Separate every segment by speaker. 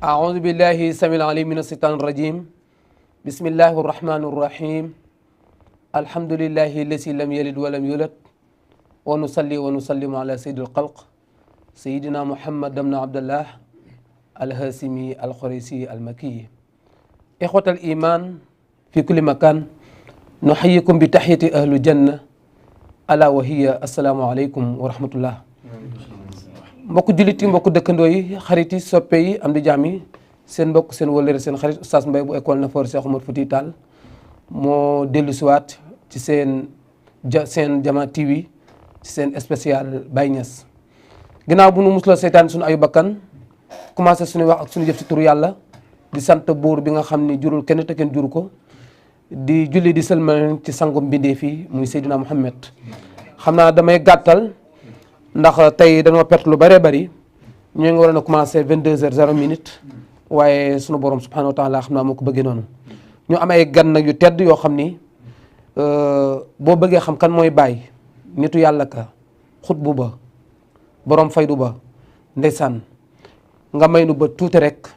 Speaker 1: أعوذ بالله السميع العليم من الشيطان الرجيم بسم الله الرحمن الرحيم الحمد لله الذي لم يلد ولم يولد ونصلي ونسلم على سيد الخلق سيدنا محمد بن عبد الله الهاشمي القريشي المكي إخوة الإيمان في كل مكان نحييكم بتحية أهل الجنة ألا وهي السلام عليكم ورحمة الله mbokku jullit yi mbokku dëkkandoo yi xarit yi soppe yi am di jàmm yi seen mbokk seen wëllëre seen xarit Oustaz Mbaye bu école Nafoore Cheikh Oumar Foutiyou Tall moo dellu siwaat ci seen Jama TV ci seen spécial Baye Niass ginnaaw bu nu musloo seytaan suñu ayu bakkan commencé suñu wax ak suñu jëf ci turu yàlla di sant buur bi nga xam ni jurul kenn te kenn juru ko di julli di sëlmal ci sangum bindee fii muy Seydina Muhammad xam naa damay gàttal ndax tey dañoo perte lu bëree bëri ñu ngi waroon a commencé 22h00 waaye sunu borom subhanahu wa taala xam naa moo ko bëggee noonu ñu am ay gan nag yu tedd yoo xam ni boo bëggee xam kan mooy Baye nitu yàlla ka xutbu ba borom faydu ba ndeysaan nga may nu ba tuuti rek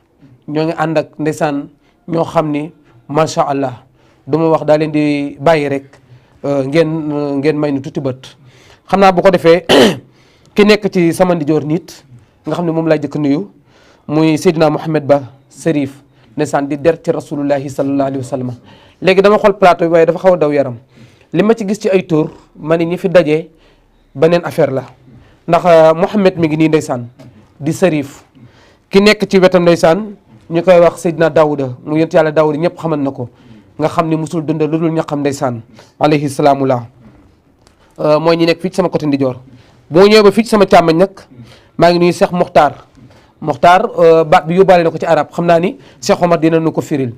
Speaker 1: ñoo ngi ànd ak ndeysaan ñoo xam ni macha allah du ma wax daa leen di bàyyi rek ngeen may nu tuuti bët xam naa bu ko defee. ki nekk ci sama ndijoor nit nga xam ne moom laay jëkk nuyu muy Seydina Mohamed Ba Serif ndeysaan di der ci rasulullahi sallallahu alayhi wa sallam léegi dama xool plateau bi waaye dafa xaw a daw yaram li ma ci gis ci ay tur ma ni ñi fi dajee beneen affaire la ndax Mohamed mi ngi nii ndeysaan di Serif ki nekk ci wetam ndeysaan ñu koy wax Seydina Daouda mu yent yàlla Daouda ñëpp xaman na ko nga xam ni musul dund lu dul ñaqam ndeysaan alayhi salaamullah mooy ñi nekk fii ci sama côté ndijoor boo ñëwee ba fii ci sama càmmañ nag maa ngi nuyu Cheikh Mokhtar baat bi yóbbaale na ko ci arab xam naa ni Cheikh Omar dina nu ko firil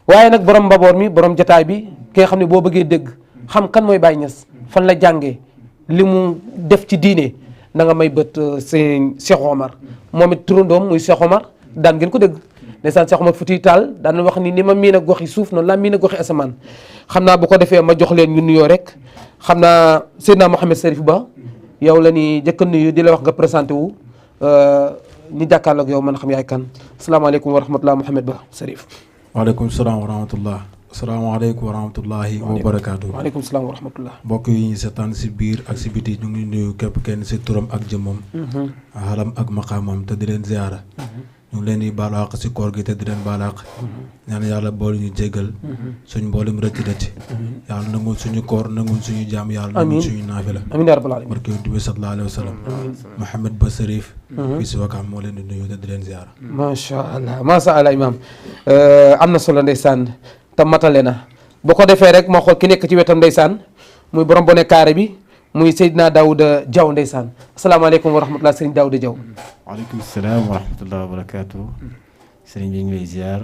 Speaker 1: waaye nag borom mbaboor mi borom jataay bi ki nga xam ne boo bëggee dégg xam kan mooy Baye Niass fan la jàngee li mu def ci diine na nga may bët sëñ Cheikh Omar moom it turandoom muy Cheikh Omar daan ngeen ko dégg ndeysaan Cheikh Oumar Foutiyou Tall daan wax ni ma miin a goxi suuf noonu laa miin a goxi asamaan xam naa bu ko defee ma jox leen ñu nuyoo rek xam naa Seydina Mohamed Serif Ba yow la ni jëkk nuyu di la wax nga présenté wu ñu jàkkaarloog yow man xam yaay kan asalaamaaleykum wa rahmatulah Mohamed Ba Serif.
Speaker 2: waaleykum salaam wa rahmatulah. asalaamaaleykum wa rahmatulahi wa barakaatu.
Speaker 1: waaleykum salaam wa rahmatulah.
Speaker 2: mbokk yi ñu seetaan si biir ak si biti ñu ngi nuyu képp kenn si turam ak jëmmam. xalam ak maqaamam te di leen ziara. ñu ngi leen di baalu àq si koor gi te di leen baalu àq. ñaan yàlla boole ñu jéggal. suñ mboolem rëcc rëcc. yàlla nangul suñu koor nangul suñu jaam yàlla nangul suñu naafila.
Speaker 1: amiin yaa rabbal aalamiin.
Speaker 2: barke Yonent bi sallallahu alayhi wa sallam. Mohamed Ba Serif. fii si Wakaam moo leen di nuyu te di leen ziara.
Speaker 1: macha allah imaam am na solo ndeysaan te matale na bu ko defee rek moo xool ki nekk ci wetam ndeysaan muy borom bone kaare bi. muy Seydina Daouda Diaw ndeysaan asalaamaaleykum wa rahmatulah Serigne Daouda Diaw.
Speaker 3: waaleykum salaam wa rahmatulah wa barakaatu. Serigne bi ngi lay ziar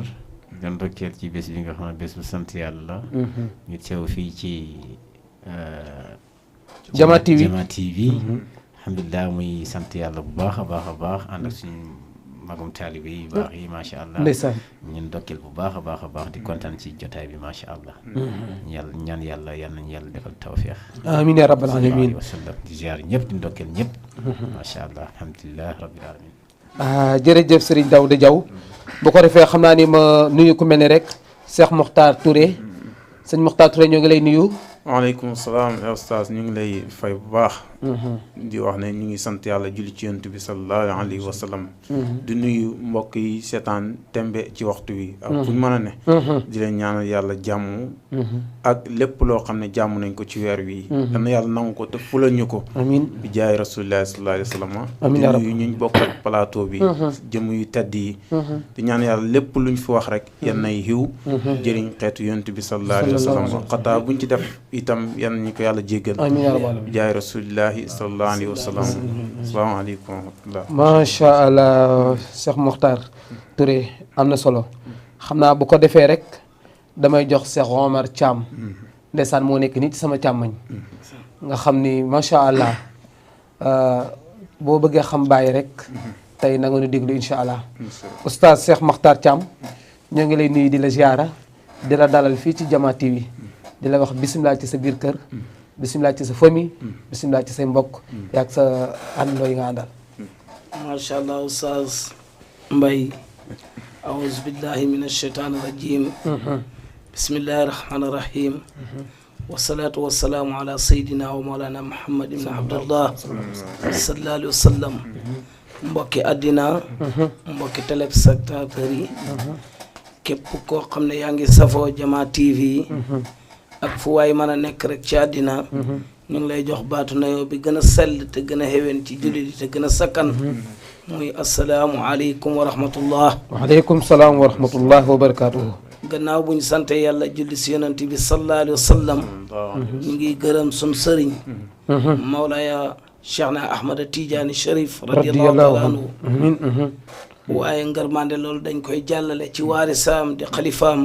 Speaker 3: di ndokkeel ci bés bi nga xam ne bés bu sant yàlla. ñu teew fii ci.
Speaker 1: Jama TV
Speaker 3: alhamdulilah muy sant yàlla bu baax a baax ànd ak suñu magum taalibe yi baax yi macha allah.
Speaker 1: ndeysaan
Speaker 3: ñun ndokkeel bu baax a baax di kontaan ci jotaay bi macha allah. ñaan yàlla yal nañu yàlla defal tawféex.
Speaker 1: amiin yaa rabbal aalamiin.
Speaker 3: di ziar ñëpp di ndokkeel ñëpp. macha allah alhamdulilah rabbil alamin.
Speaker 1: jërëjëf Serigne Daouda Diaw bu ko defee xam naa ni ma nuyu ku mel ni rek Cheikh Mokhtar Touré sëñ Mokhtar Touré ñoo ngi lay nuyu.
Speaker 4: waaleykum salaam Oustaz ñu ngi lay fay bu baax. di wax ne ñu ngi sant yàlla julli ci yonent bi sallallahu alayhi wa sallam. di nuyu mbokk yi seetaan tembe ci waxtu wi. ak fu ñu mën a ne. di leen ñaanal yàlla jàmm. ak lépp loo xam ne jàmm nañ ko ci weer wi. dana yàlla nangu ko te fulal ñu ko.
Speaker 1: amiin
Speaker 4: bi jaay rasulillahi sallallahu alayhi wa sallam.
Speaker 1: amiin
Speaker 4: di nuyu ñu bokk ak plateau bi. jëm yu tedd yi. di ñaan yàlla lépp luñ fi wax rek yan nay xiw. jëriñ xeetu yonent bi sallallahu alayhi wa sallam xataa buñ ci def itam yan ñu ko yàlla jéggal.
Speaker 1: amiin yaa rabbal aalamiin.
Speaker 4: bi jaay rasulillahi sallallahu alayhi wa sallam. asalaamaaleykum wa rahmatullah.
Speaker 1: macha allah Cheikh Mokhtar Touré am na solo xam naa bu ko defee rek damay jox Cheikh Omar Thiam ndeysaan moo nekk nii ci sama càmmañ nga xam ni macha allah boo bëggee xam Baye rek tey na nga nu déglu incha allah oustaz Cheikh Mokhtar Thiam ñoo ngi lay nuyu di la ziara di la dalal fii ci Jama TV di la wax bisimilah ci sa biir kër. bisimilah ci sa famille. bisimilah ci say mbokk. yaag sa àndandoo yi nga àndal.
Speaker 5: macha allah oustaz Mbaye أعوذ بالله من الشيطان الرجيم بسم الله الرحمن الرحيم والصلاة والسلام على سيدنا ومولانا محمد بن عبد الله صلى الله عليه وسلم mbokki àddina mbokki téléspectateurs yi képp koo xam ne yaa ngi safoo Jama TV ak fu waay mën a nekk rek ci àddina ñu ngi lay jox baatu nayoo bi gën a sell te gën a xewen ci jullit yi te gën a sakkan muy asalaamu aleykum wa rahmatullah.
Speaker 1: waaleykum salaam wa rahmatullah wa barakaatuhu.
Speaker 5: gannaaw bu ñu sante yàlla julli si yonent bi sallallahu alayhi wa sallam ñu ngi gërëm sun sëriñ Mawlaya Cheikhna Ahmada Tidiane Cherif radiyallahu taala anhu waaye ngërmande loolu dañ koy jàllale ci waarisaam di xalifaam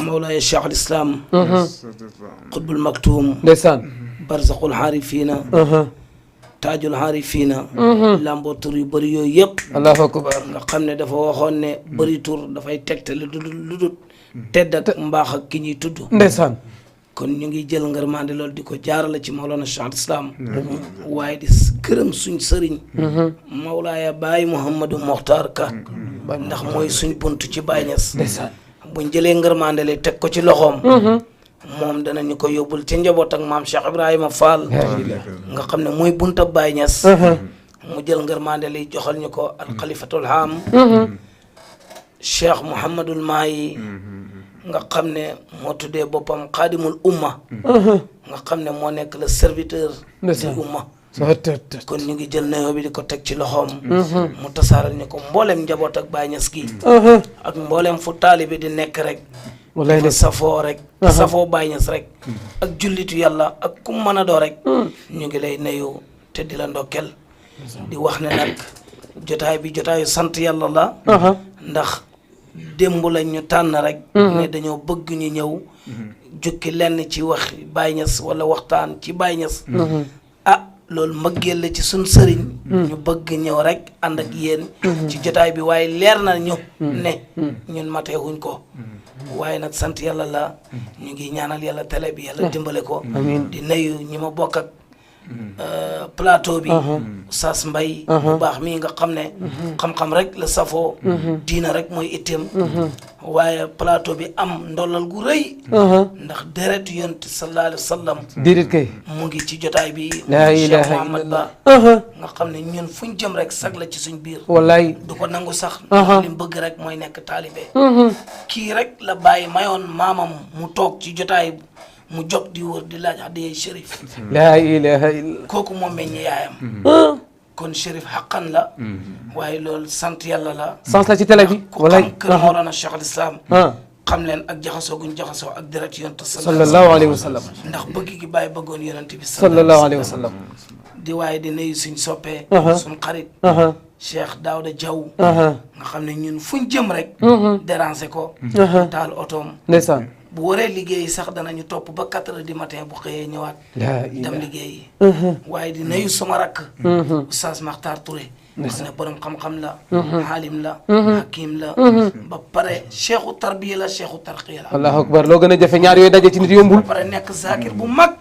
Speaker 5: Mawlaya Cheikh al Islam Qutbul Maktum
Speaker 1: ndeysaan
Speaker 5: barzaqul xaarifiina taajul xaarifiina lamboo tur yu bëri yooyu yëpp
Speaker 1: allahu akbar
Speaker 5: nga xam ne dafa waxoon ne bëri tur dafay tegtale lu dul tedd ak mbaax ak ki ñuy tudd
Speaker 1: ndeysaan
Speaker 5: kon ñu ngi jël ngërmande loolu di ko jaarale ci Mawlana Cheikh al Islam waaye di gërëm suñ sëriñ Mawlaaya Baay Mouhamadou Mokhtar Ka ndax mooy suñ bunt ci Baay Ñas
Speaker 1: ndeysaan
Speaker 5: buñ jëlee ngërmande li teg ko ci loxoom moom danañu ko yóbbul ci njaboot ak maam Cheikh Ibrahima Fall nga xam ne mooy bunta Baay Ñas mu jël ngërmande li joxal ñu ko al xalifatul haam Cheikh Mouhamadul Maayi nga xam ne moo tuddee boppam xaadimul umma nga xam ne moo nekk le serviteur di umma kon ñu ngi jël nuyoo bi di ko teg ci loxoom mu tasaaral ñu ko mboolem njaboot ak Baay Ñas gi ak mboolem fu taalibe di nekk rek
Speaker 1: wallaay
Speaker 5: dafa safoo rek safoo Baay Ñas rek ak jullitu yàlla ak ku mën a doo rek ñu ngi lay nuyu te di la ndokkel di wax ne nag jotaay bi jotaayu sant yàlla la ndax démb lañ ñu tànn rek ne dañoo bëgg ñu ñëw jukki lenn ci wax Baay Ñas wala waxtaan ci Baay Ñas loolu mbëggeel la ci suñ sëriñ ñu bëgg ñëw rek ànd ak yéen ci jotaay bi waaye leer na ñu ne ñun mateewuñ ko waaye nag sant yàlla la ñu ngi ñaanal yàlla télé bi yàlla dimbale ko di nuyu ñi ma bokk ak plateau bi Oustaz Mbaye bu baax mii nga xam ne xam-xam rek la safoo diina rek mooy itteem waaye plateau bi am ndollal gu rëy ndax deret yonent sallallahu alayhi wa sallam
Speaker 1: déedéet kay
Speaker 5: mu ngi ci jotaay bi
Speaker 1: laa
Speaker 5: Cheikh
Speaker 1: ilaha
Speaker 5: Mouhamad
Speaker 1: illallah
Speaker 5: Ba nga xam ne ñun fuñ jëm rek sag la ci suñ biir
Speaker 1: wallaay
Speaker 5: du ko nangu sax li mu bëgg rek mooy nekk taalibe kii rek la bàyyi mayoon maamam mu toog ci jotaay mu jóg di wër di laaj adiyee Chérif
Speaker 1: laa ilaha illallah
Speaker 5: kooku moom meññi yaayam kon Chérif xaqan la waaye loolu sant yàlla la
Speaker 1: sans la ci télé bi
Speaker 5: ku
Speaker 1: wallaay
Speaker 5: xam kër Mawlana Cheikh al Islam xam leen ak jaxasoo guñ jaxasoo ak deret yonent
Speaker 1: sallallahu alayhi wa sallam
Speaker 5: ndax bëgg gi bàyyi bëggoon yonent bi
Speaker 1: sallallahu alayhi wa sallam
Speaker 5: di waaye di nuyu suñ soppee suñ xarit Cheikh Daouda Diaw nga xam ne ñun fuñ jëm rek déranger ko taal otoom
Speaker 1: ndeysaan
Speaker 5: bu waree liggéeyi sax danañu topp ba 4 heures du matin bu xëyee ñëwaat dem liggéeyi waaye di nuyu sama rakk Oustaz Makhtar Touré wax ne borom xam-xam la xaalim la hakim la ba pare cheikhu tarbiya la cheikhu tarqiya la
Speaker 1: allahu akbar loo gën a jafe ñaar yooyu daje ci nit yombul
Speaker 5: ba pare nekk zakir bu mag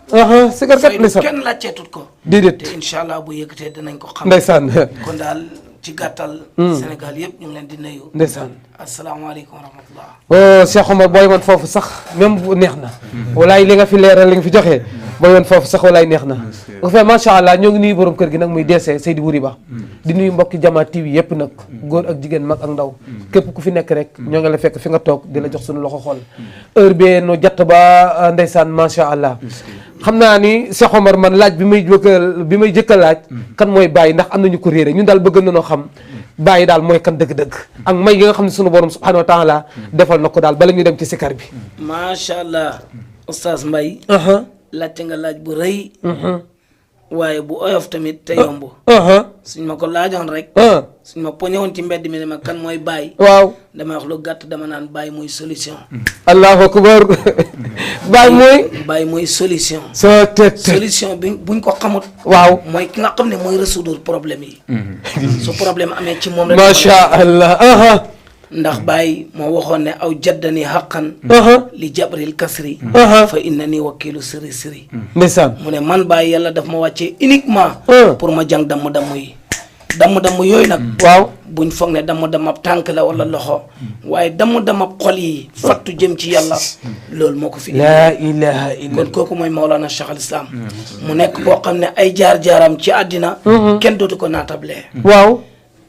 Speaker 1: sikarkat
Speaker 5: fay
Speaker 1: ndeysaan
Speaker 5: kenn laajteetut ko
Speaker 1: déedéet
Speaker 5: te incha allah bu yëkkatee dinañ ko xam
Speaker 1: ndeysaan
Speaker 5: kon daal ci gàttal Sénégal yëpp ñu ngi leen di nuyu
Speaker 1: ndeysaan
Speaker 5: asalaamaaleykum wa rahmatullah
Speaker 1: Cheikh Omar booy woon foofu sax même bu neex na walaay li nga fi leeral li nga fi joxee booy woon foofu sax walaay neex na bu fee macha allah ñoo ngi nuyu borom kër gi nag muy DC Seydi Wuri Ba di nuyu mbokki Jama TV yëpp nag góor ak jigéen mag ak ndaw képp ku fi nekk rek ñoo ngi la fekk fi nga toog di la jox suñu loxo xool heure bee no jatt ba ndeysaan macha allah xam naa ni Cheikh Omar man laaj bi may jëkk a laaj kan mooy Baye ndax am nañu ko réere ñun daal bëgg nañoo xam Baye daal mooy kan dëgg-dëgg ak may gi nga xam ne sunu borom subhanahu wa taala defal na ko daal bala ñu dem ci sikar bi
Speaker 5: macha allah Oustaz Mbaye laajte nga laaj bu rëy waaye bu oyof tamit te yomb suñ ma ko laajoon rek suñ ma poñewoon ci mbedd mi ne ma kan mooy Baye
Speaker 1: waaw
Speaker 5: damay wax lu gàtt dama naan Baye mooy solution
Speaker 1: allahu akbar
Speaker 5: Baye mooy solution solution bi buñ ko xamut
Speaker 1: waaw
Speaker 5: mooy ki nga xam ne mooy résoudre problème yi su problème amee ci moom rek
Speaker 1: macha allah
Speaker 5: ndax Baye moo waxoon ne aw jaddani xaqan li jabril kasri fa inna ni wakilu siri siri
Speaker 1: ndeysaan
Speaker 5: mu ne man Baye yàlla daf ma wàccee uniquement pour ma jàng damm yi damm-damm yooyu nag
Speaker 1: waaw
Speaker 5: buñ foog ne damm-damm ab tànk la wala loxo waaye damm-damm ab xol yi fattu jëm ci yàlla loolu moo ko fi
Speaker 1: laa ilaha illa
Speaker 5: kon kooku mooy Mawlana Cheikh al Islam mu nekk boo xam ne ay jaar-jaaram ci àddina kenn dootu ko naatable
Speaker 1: waaw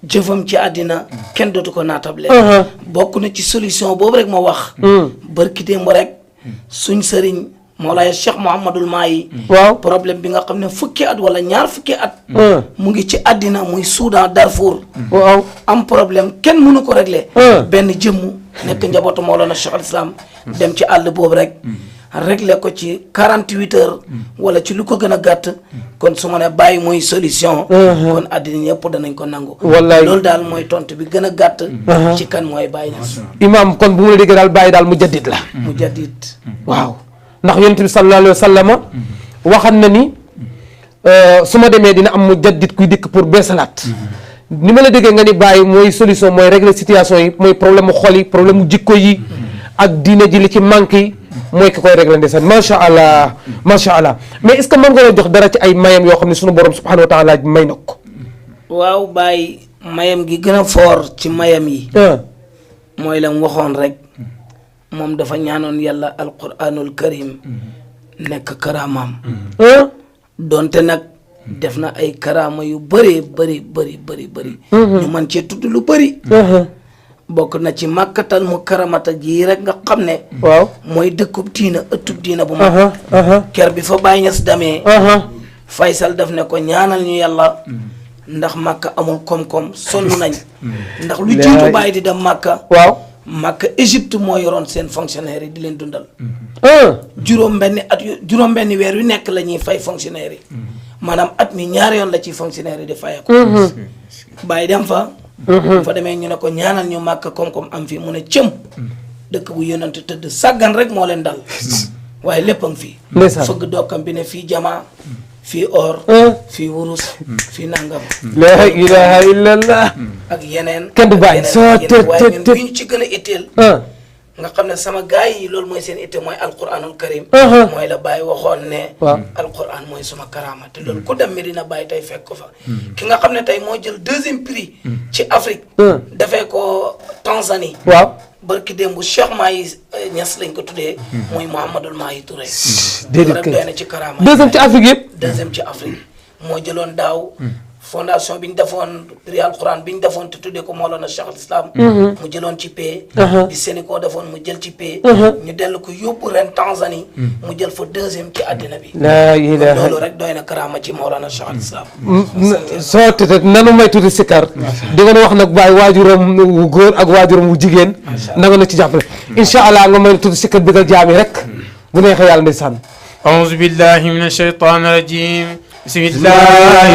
Speaker 5: jëfam ci àddina kenn dootu ko naatable bokk na ci solution boobu rek ma wax barki démb rek suñ sëriñ Mawlaaya Cheikh Mouhamadul Mahi
Speaker 1: waaw
Speaker 5: problème bi nga xam ne fukki at wala ñaar fukki at mu ngi ci àddina muy Soudan Darfour
Speaker 1: waaw
Speaker 5: am problème kenn mënu ko régler benn jëmmu nekk njabootu Mawlana Cheikh al Islam dem ci àll boobu rek régler ko ci 48 heures wala ci lu ko gën a gàtt kon su ma ne bàyyi mooy solution kon àddina ñëpp danañ ko nangu
Speaker 1: wallaay
Speaker 5: loolu daal mooy tontu bi gën a gàtt ci kan mooy Baye Niass
Speaker 1: imam kon bu mu la déggee daal bàyyi daal mu jaddit la
Speaker 5: mu jaddit
Speaker 1: waaw ndax yonent bi sallallahu alayhi wa sallama waxan na ni su ma demee dina am mu jaddit kuy dikk pour beesalaat ni ma la déggee nga ni bàyyi mooy solution mooy régler situation yi mooy problème mu xol yi problème mu jikko yi ak diine ji li ci manque yi mooy ki koy régler ndeysaan macha allah macha allah mais est-ce que mën nga la jox dara ci ay mayam yoo xam ne sunu borom subhanahu wa taala may na ko.
Speaker 5: waaw Baye mayam gi gën a fort ci mayam yi mooy la mu waxoon rek moom dafa ñaanoon yàlla alquranul karim nekk karaamaam donte nag def na ay karaama yu bëree bëri ñu man cee tudd lu bëri bokk na ci màkkatal mu karamata ji rek nga xam ne
Speaker 1: waaw
Speaker 5: mooy dëkkub diina ëttub diina bu mag ker bi fa Baye Niass demee Faysal daf ne ko ñaanal ñu yàlla ndax màkka amul koom-koom sonn nañ ndax lu jiitu Baye di dem màkka
Speaker 1: waaw
Speaker 5: màkka Égypte moo yoroon seen fonctionnaire yi di leen dundal juróom-benni weer yu nekk la ñuy fay fonctionnaire yi maanaam at mi ñaari yoon la ci fonctionnaire yi di fayeeko Baye dem fa fa demee ñu ne ko ñaanal ñu màkk koom-koom am fii mu ne cëm dëkk bu yonent tëdd sàggan rek moo leen dal waaye lépp a ngi fii fëgg dokkam bi ne fii jamaa fii or fii wurus fii nangam
Speaker 1: la ilaha illallah
Speaker 5: ak yeneen
Speaker 1: kenn du bàyyi
Speaker 5: waaye ñun bi ñu ci gën a itteel nga xam ne sama gars yi loolu mooy seen itte mooy alquranul karim mooy la Baye waxoon ne alquran mooy suma karaama te loolu ku dem Medina Baye tey fekk ko fa ki nga xam ne tey moo jël 2e prix ci Afrique dafee ko Tanzanie
Speaker 1: waaw
Speaker 5: barki démb Cheikh Mahi Niass lañ ko tuddee mooy Mouhamadul Mahi Touré
Speaker 1: déedéet
Speaker 5: rek
Speaker 1: kay
Speaker 5: doy na ci karaama
Speaker 1: 2e ci Afrique yëpp
Speaker 5: 2e ci Afrique moo jëloon daaw fondation bi ñu defoon prix alquran bi ñu defoon te tuddee ko Mawlana Cheikh al Islam mu jëloon ci paie bi Sénégal defoon mu jël ci paie ñu dellu ko yóbbu ren Tanzanie mu jël fa 2e ci àddina bi
Speaker 1: laa ilaha
Speaker 5: loolu rek doy na karaama ci Mawlana Cheikh al Islam
Speaker 1: soo tete nanu may tuuti sikkar di nga wax nag Baye waajuram wu góor ak waajuram wu jigéen na nga na ci jàppale incha allah nga may tuuti sikkar bigal jaami rek bu neexee yàlla ndeysaan
Speaker 4: أعوذ بالله من الشيطان الرجيم بسم الله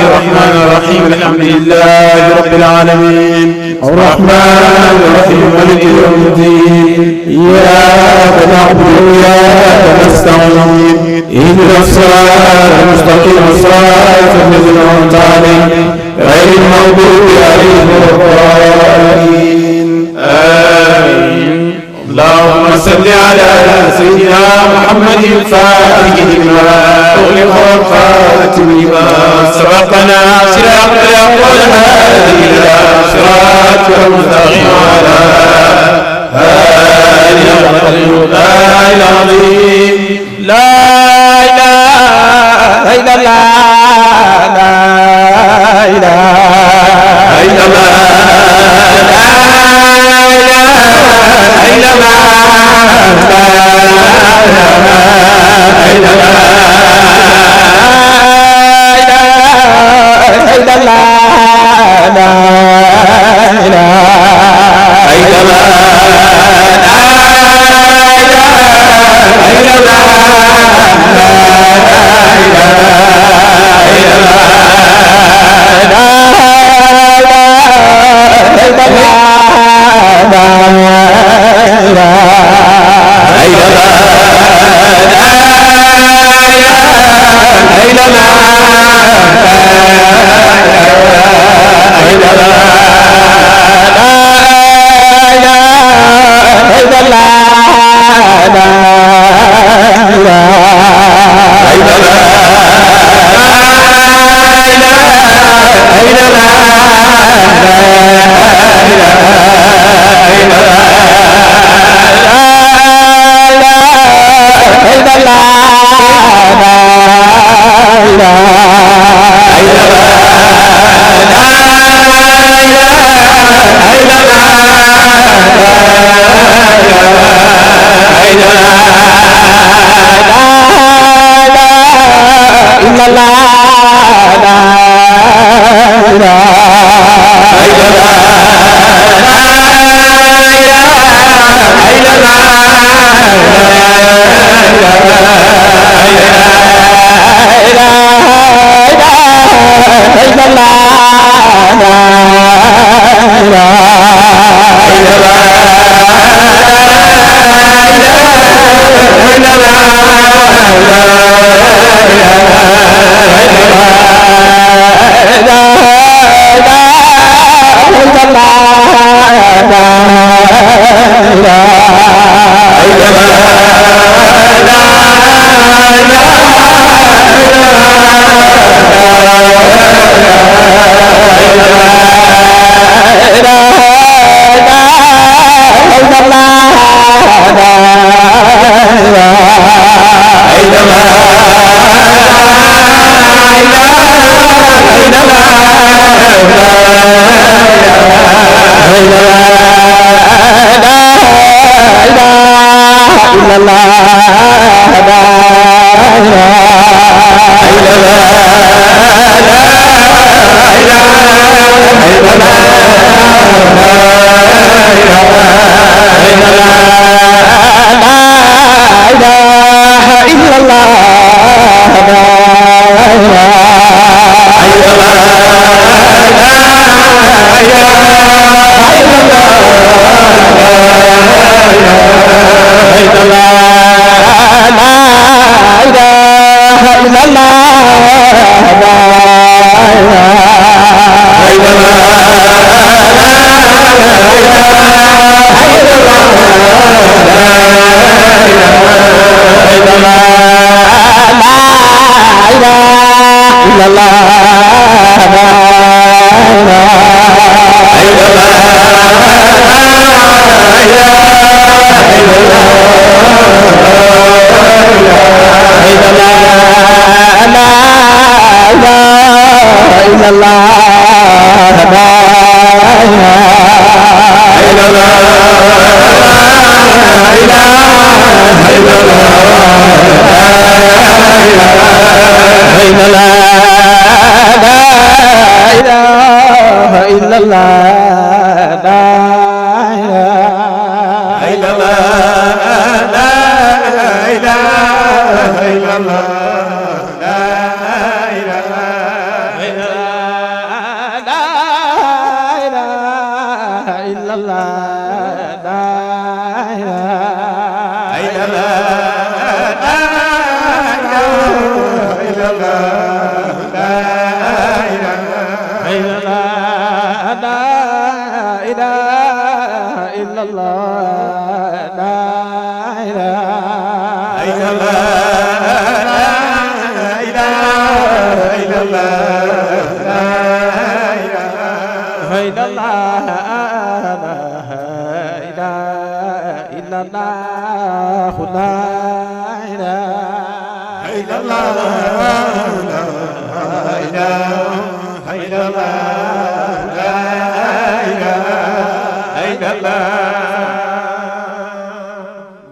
Speaker 4: الرحمن الرحيم الحمد لله رب العالمين الرحمن الرحيم مالك يوم الدين إياك نعبد وإياك نستعين اهدنا الصراط المستقيم صراط الذين أنعمت عليهم غير المغضوب عليهم ولا الضالين آمين اللهم صل على سيدنا محمد الفاتح لما أغلق والخاتم لما سبقنا صراط الأول هادي إلى صراط المستقيم وعلى آله وصحبه العظيم لا إله إلا الله لا إله إلا الله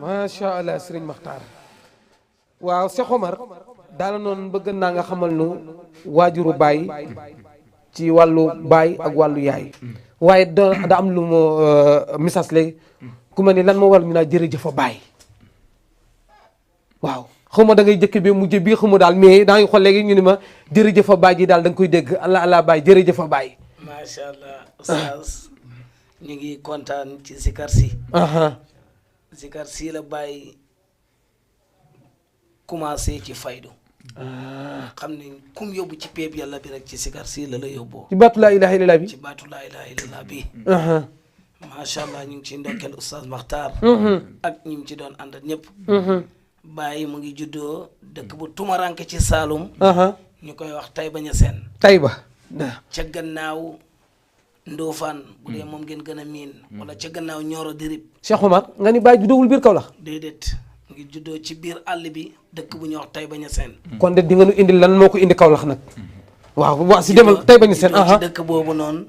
Speaker 1: macha allah Serigne Makhtar waaw Cheikh Omar daala noonu bëgg naa nga xamal nu waajuru baay ci wàllu baay ak wàllu yaay waaye da am lu ma message léegi ku ma ni lan moo war ñu naa jërëjëfa baay waaw xaw ma da ngay jëkk bi mujj bii xaw ma daal mais daa ngi xool léegi ñu ni ma jërëjëfa baay ji daal da nga koy dégg allah allah baay jërëjëfa baay.
Speaker 5: macha allah oustaz ñu ngi kontaan ci Zikar si. Zikar si la bàyyi commencé ci faydu. xam ne kum yóbbu ci péeb yàlla bi rek ci Zikar si la la yóbboo.
Speaker 1: ci baatu laa ilaha illallah bi.
Speaker 5: ci baatu laa ilaha illallah bi. macha allah ñu ngi ci ndokkeel oustaz Makhtar. ak ñu ngi ci doon àndal ñëpp. bàyyi mu ngi juddoo dëkk bu tumaranke ci Saalum. ñu koy wax Taïba Niassène.
Speaker 1: Taïba.
Speaker 5: ca gannaaw Ndofane bu dee moom ngeen gën a miin. wala ca gannaaw Nioro Dirib.
Speaker 1: Cheikh Omar nga ni bàyyi juddoowul biir Kaolack.
Speaker 5: déedéet mu ngi juddoo ci biir àll bi dëkk bu ñuy wax Taïba Niassène.
Speaker 1: kon de di nga nu indil lan moo ko indi Kaolack nag. waaw waaw si demal Taïba Niassène.
Speaker 5: ci dëkk boobu noonu.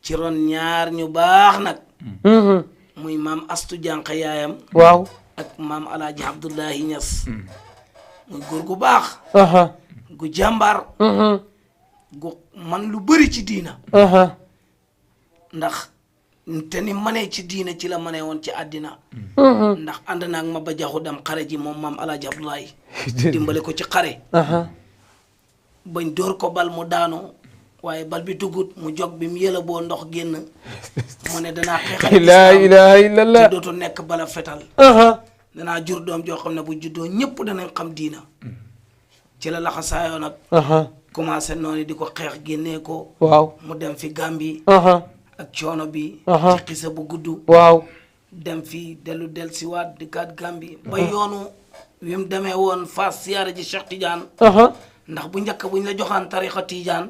Speaker 5: ci ron ñaar ñu baax nag. muy maam Astu Jànq yaayam.
Speaker 1: waaw
Speaker 5: ak maam Alaaji Abdullahi Ñas muy góor gu baax. gu jàmbaar. gu man lu bëri ci diina
Speaker 1: aha
Speaker 5: ndax te ni manee ci diina ci la manee woon ci àddina ndax ànd naag ma ba jaxu dem xare ji moom maam Alaaji Abdoulaye dimbale ko ci xare
Speaker 1: aha
Speaker 5: bañ dóor ko bal mu daanu waaye bal bi dugut mu jog bi mu yëla boo ndox génn mu ne danaa xeexal
Speaker 1: la
Speaker 5: islam
Speaker 1: ilaha illallah
Speaker 5: te dootu nekk bala fetal
Speaker 1: aha
Speaker 5: danaa jur doom joo xam ne bu juddoo ñëpp danañ xam diina ci la laxasaayoo nag
Speaker 1: aha
Speaker 5: commencé noonu di ko xeex génnee ko
Speaker 1: waaw
Speaker 5: mu dem fi Gambie
Speaker 1: aha
Speaker 5: ak coono bi
Speaker 1: Aha.
Speaker 5: ci xisa bu gudd
Speaker 1: waaw
Speaker 5: dem fii del siwaat di kaat Gambie ba yoonu wi mu demee woon Fass siyaara ji Cheikh Tidiane
Speaker 1: aha
Speaker 5: ndax bu njëkk buñ la joxaan tarixa Tidiane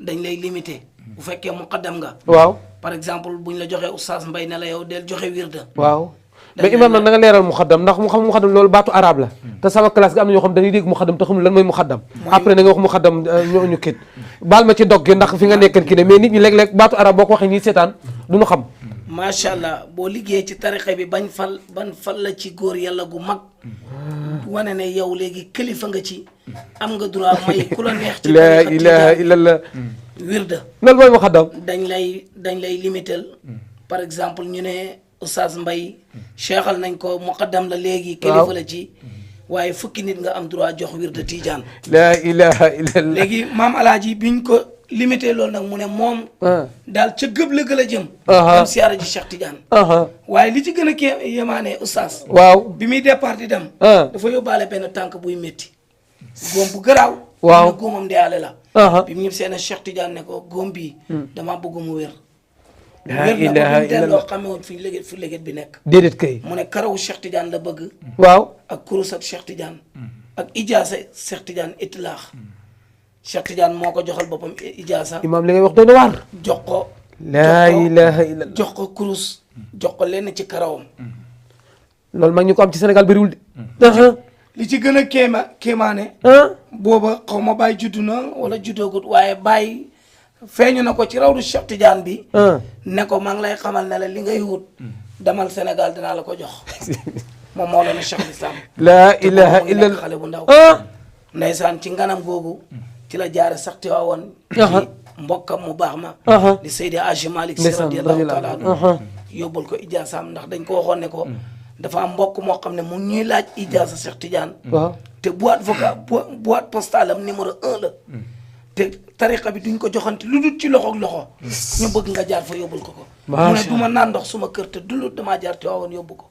Speaker 5: dañ lay limité bu fekkee muqaddam nga
Speaker 1: waaw
Speaker 5: par exemple buñ la joxee oustaz Mbay ne la yow del joxe wirda
Speaker 1: waaw mais imam nag na nga leeral muxaddam ndax mu xam muxaddam loolu baatu arabe la te sama classe gi am na ñoo xam dañuy dégg muxaddam te xamul lan mooy muxaddam après na nga wax muxaddam ñu kit baal ma ci dog gi ndax fi nga nekkan ki ne mais nit ñi léeg-léeg baatu arabe boo ko waxee ñii seetaan du ñu xam
Speaker 5: macha allah boo liggéeyee ci tarixa bi ban fal la ci góor yàlla gu mag wane ne yow léegi kilifa nga ci am nga droit may ku la neex ci
Speaker 1: la
Speaker 5: tarixa
Speaker 1: ilaha
Speaker 5: Tijaan
Speaker 1: illallah
Speaker 5: wirda
Speaker 1: loolu mooy muxaddam
Speaker 5: dañ lay limiter par exemple ñu ne Oustaz Mbay cheikhal nañ ko muqaddam la léegi kilifa la ci waaye fukki nit nga am droit jox wirda Tijaan
Speaker 1: la ilaha illallah
Speaker 5: léegi maam alaaji biñ ko limité loolu nag mu ne moom daal ca gëb la gën a jëm dem siyaara ji Cheikh Tidiane
Speaker 1: aha
Speaker 5: waaye li ci gën a kee yemaane Oustaz
Speaker 1: waaw
Speaker 5: bi muy départ di dem
Speaker 1: ah
Speaker 5: dafa yóbbaale benn tànk buy métti góom bu garaaw
Speaker 1: Waaw.
Speaker 5: ne góomam deyaale la
Speaker 1: aha
Speaker 5: bi mu ñëpp seen Cheikh Tidiane ne ko góom bii dama bëgg mu wér
Speaker 1: la
Speaker 5: wér na
Speaker 1: ilaha
Speaker 5: ko bu delloo
Speaker 1: illallah
Speaker 5: xamee woon fi léget bi nekk
Speaker 1: déedéet kay
Speaker 5: mu ne karawu Cheikh Tidiane la bëgg
Speaker 1: waaw
Speaker 5: ak kurus ak Cheikh Tidiane ak ijaasa Cheikh Tidiane itlaax Cheikh Tidiane moo ko joxal boppam ijaasa
Speaker 1: imam li ngay wax doy na waar
Speaker 5: jox ko
Speaker 1: la ilaha illallah
Speaker 5: jox ko kurus jox ko lenn ci karawam
Speaker 1: loolu mag ñu ko am ci Sénégal bëriwul de aha
Speaker 5: li ci gën a kéemaane
Speaker 1: ah
Speaker 5: booba xaw ma bàyyi juddu na wala juddoogut waaye bàyyi feeñu na ko ci rawdu Cheikh Tidiane bi
Speaker 1: ah
Speaker 5: ne ko maa ngi lay xamal ne la li ngay wut demal Sénégal dinaa la ko jox moom moo leen Cheikh Islam
Speaker 1: la ilaha
Speaker 5: mu nekk
Speaker 1: illallah
Speaker 5: xale bu ndaw
Speaker 1: ah
Speaker 5: ndeysaan ci nganam googu ci la jaare sax Tiwaawan
Speaker 1: Aha.
Speaker 5: ci mbokkam mu baax ma
Speaker 1: aha
Speaker 5: di Seydi Aji Malick Sy
Speaker 1: ndeysaan
Speaker 5: radiyallahu taala anhu
Speaker 1: aha
Speaker 5: yóbbul ko ijaasaam ndax dañ ko waxoon ne ko dafa am mbokk moo xam ne mu ngi ñuy laaj ijaasa Cheikh Tidiane
Speaker 1: waaw
Speaker 5: te boîte postale am numéro 1 la te tariqa bi duñ ko joxante lu dul ci loxo ak loxo ñu bëgg nga jaar fa yóbbul ko ko mu ne
Speaker 1: Macha
Speaker 5: du ma naan ndox suma kër te dulut damaa jaar Tiwaawan yóbbu ko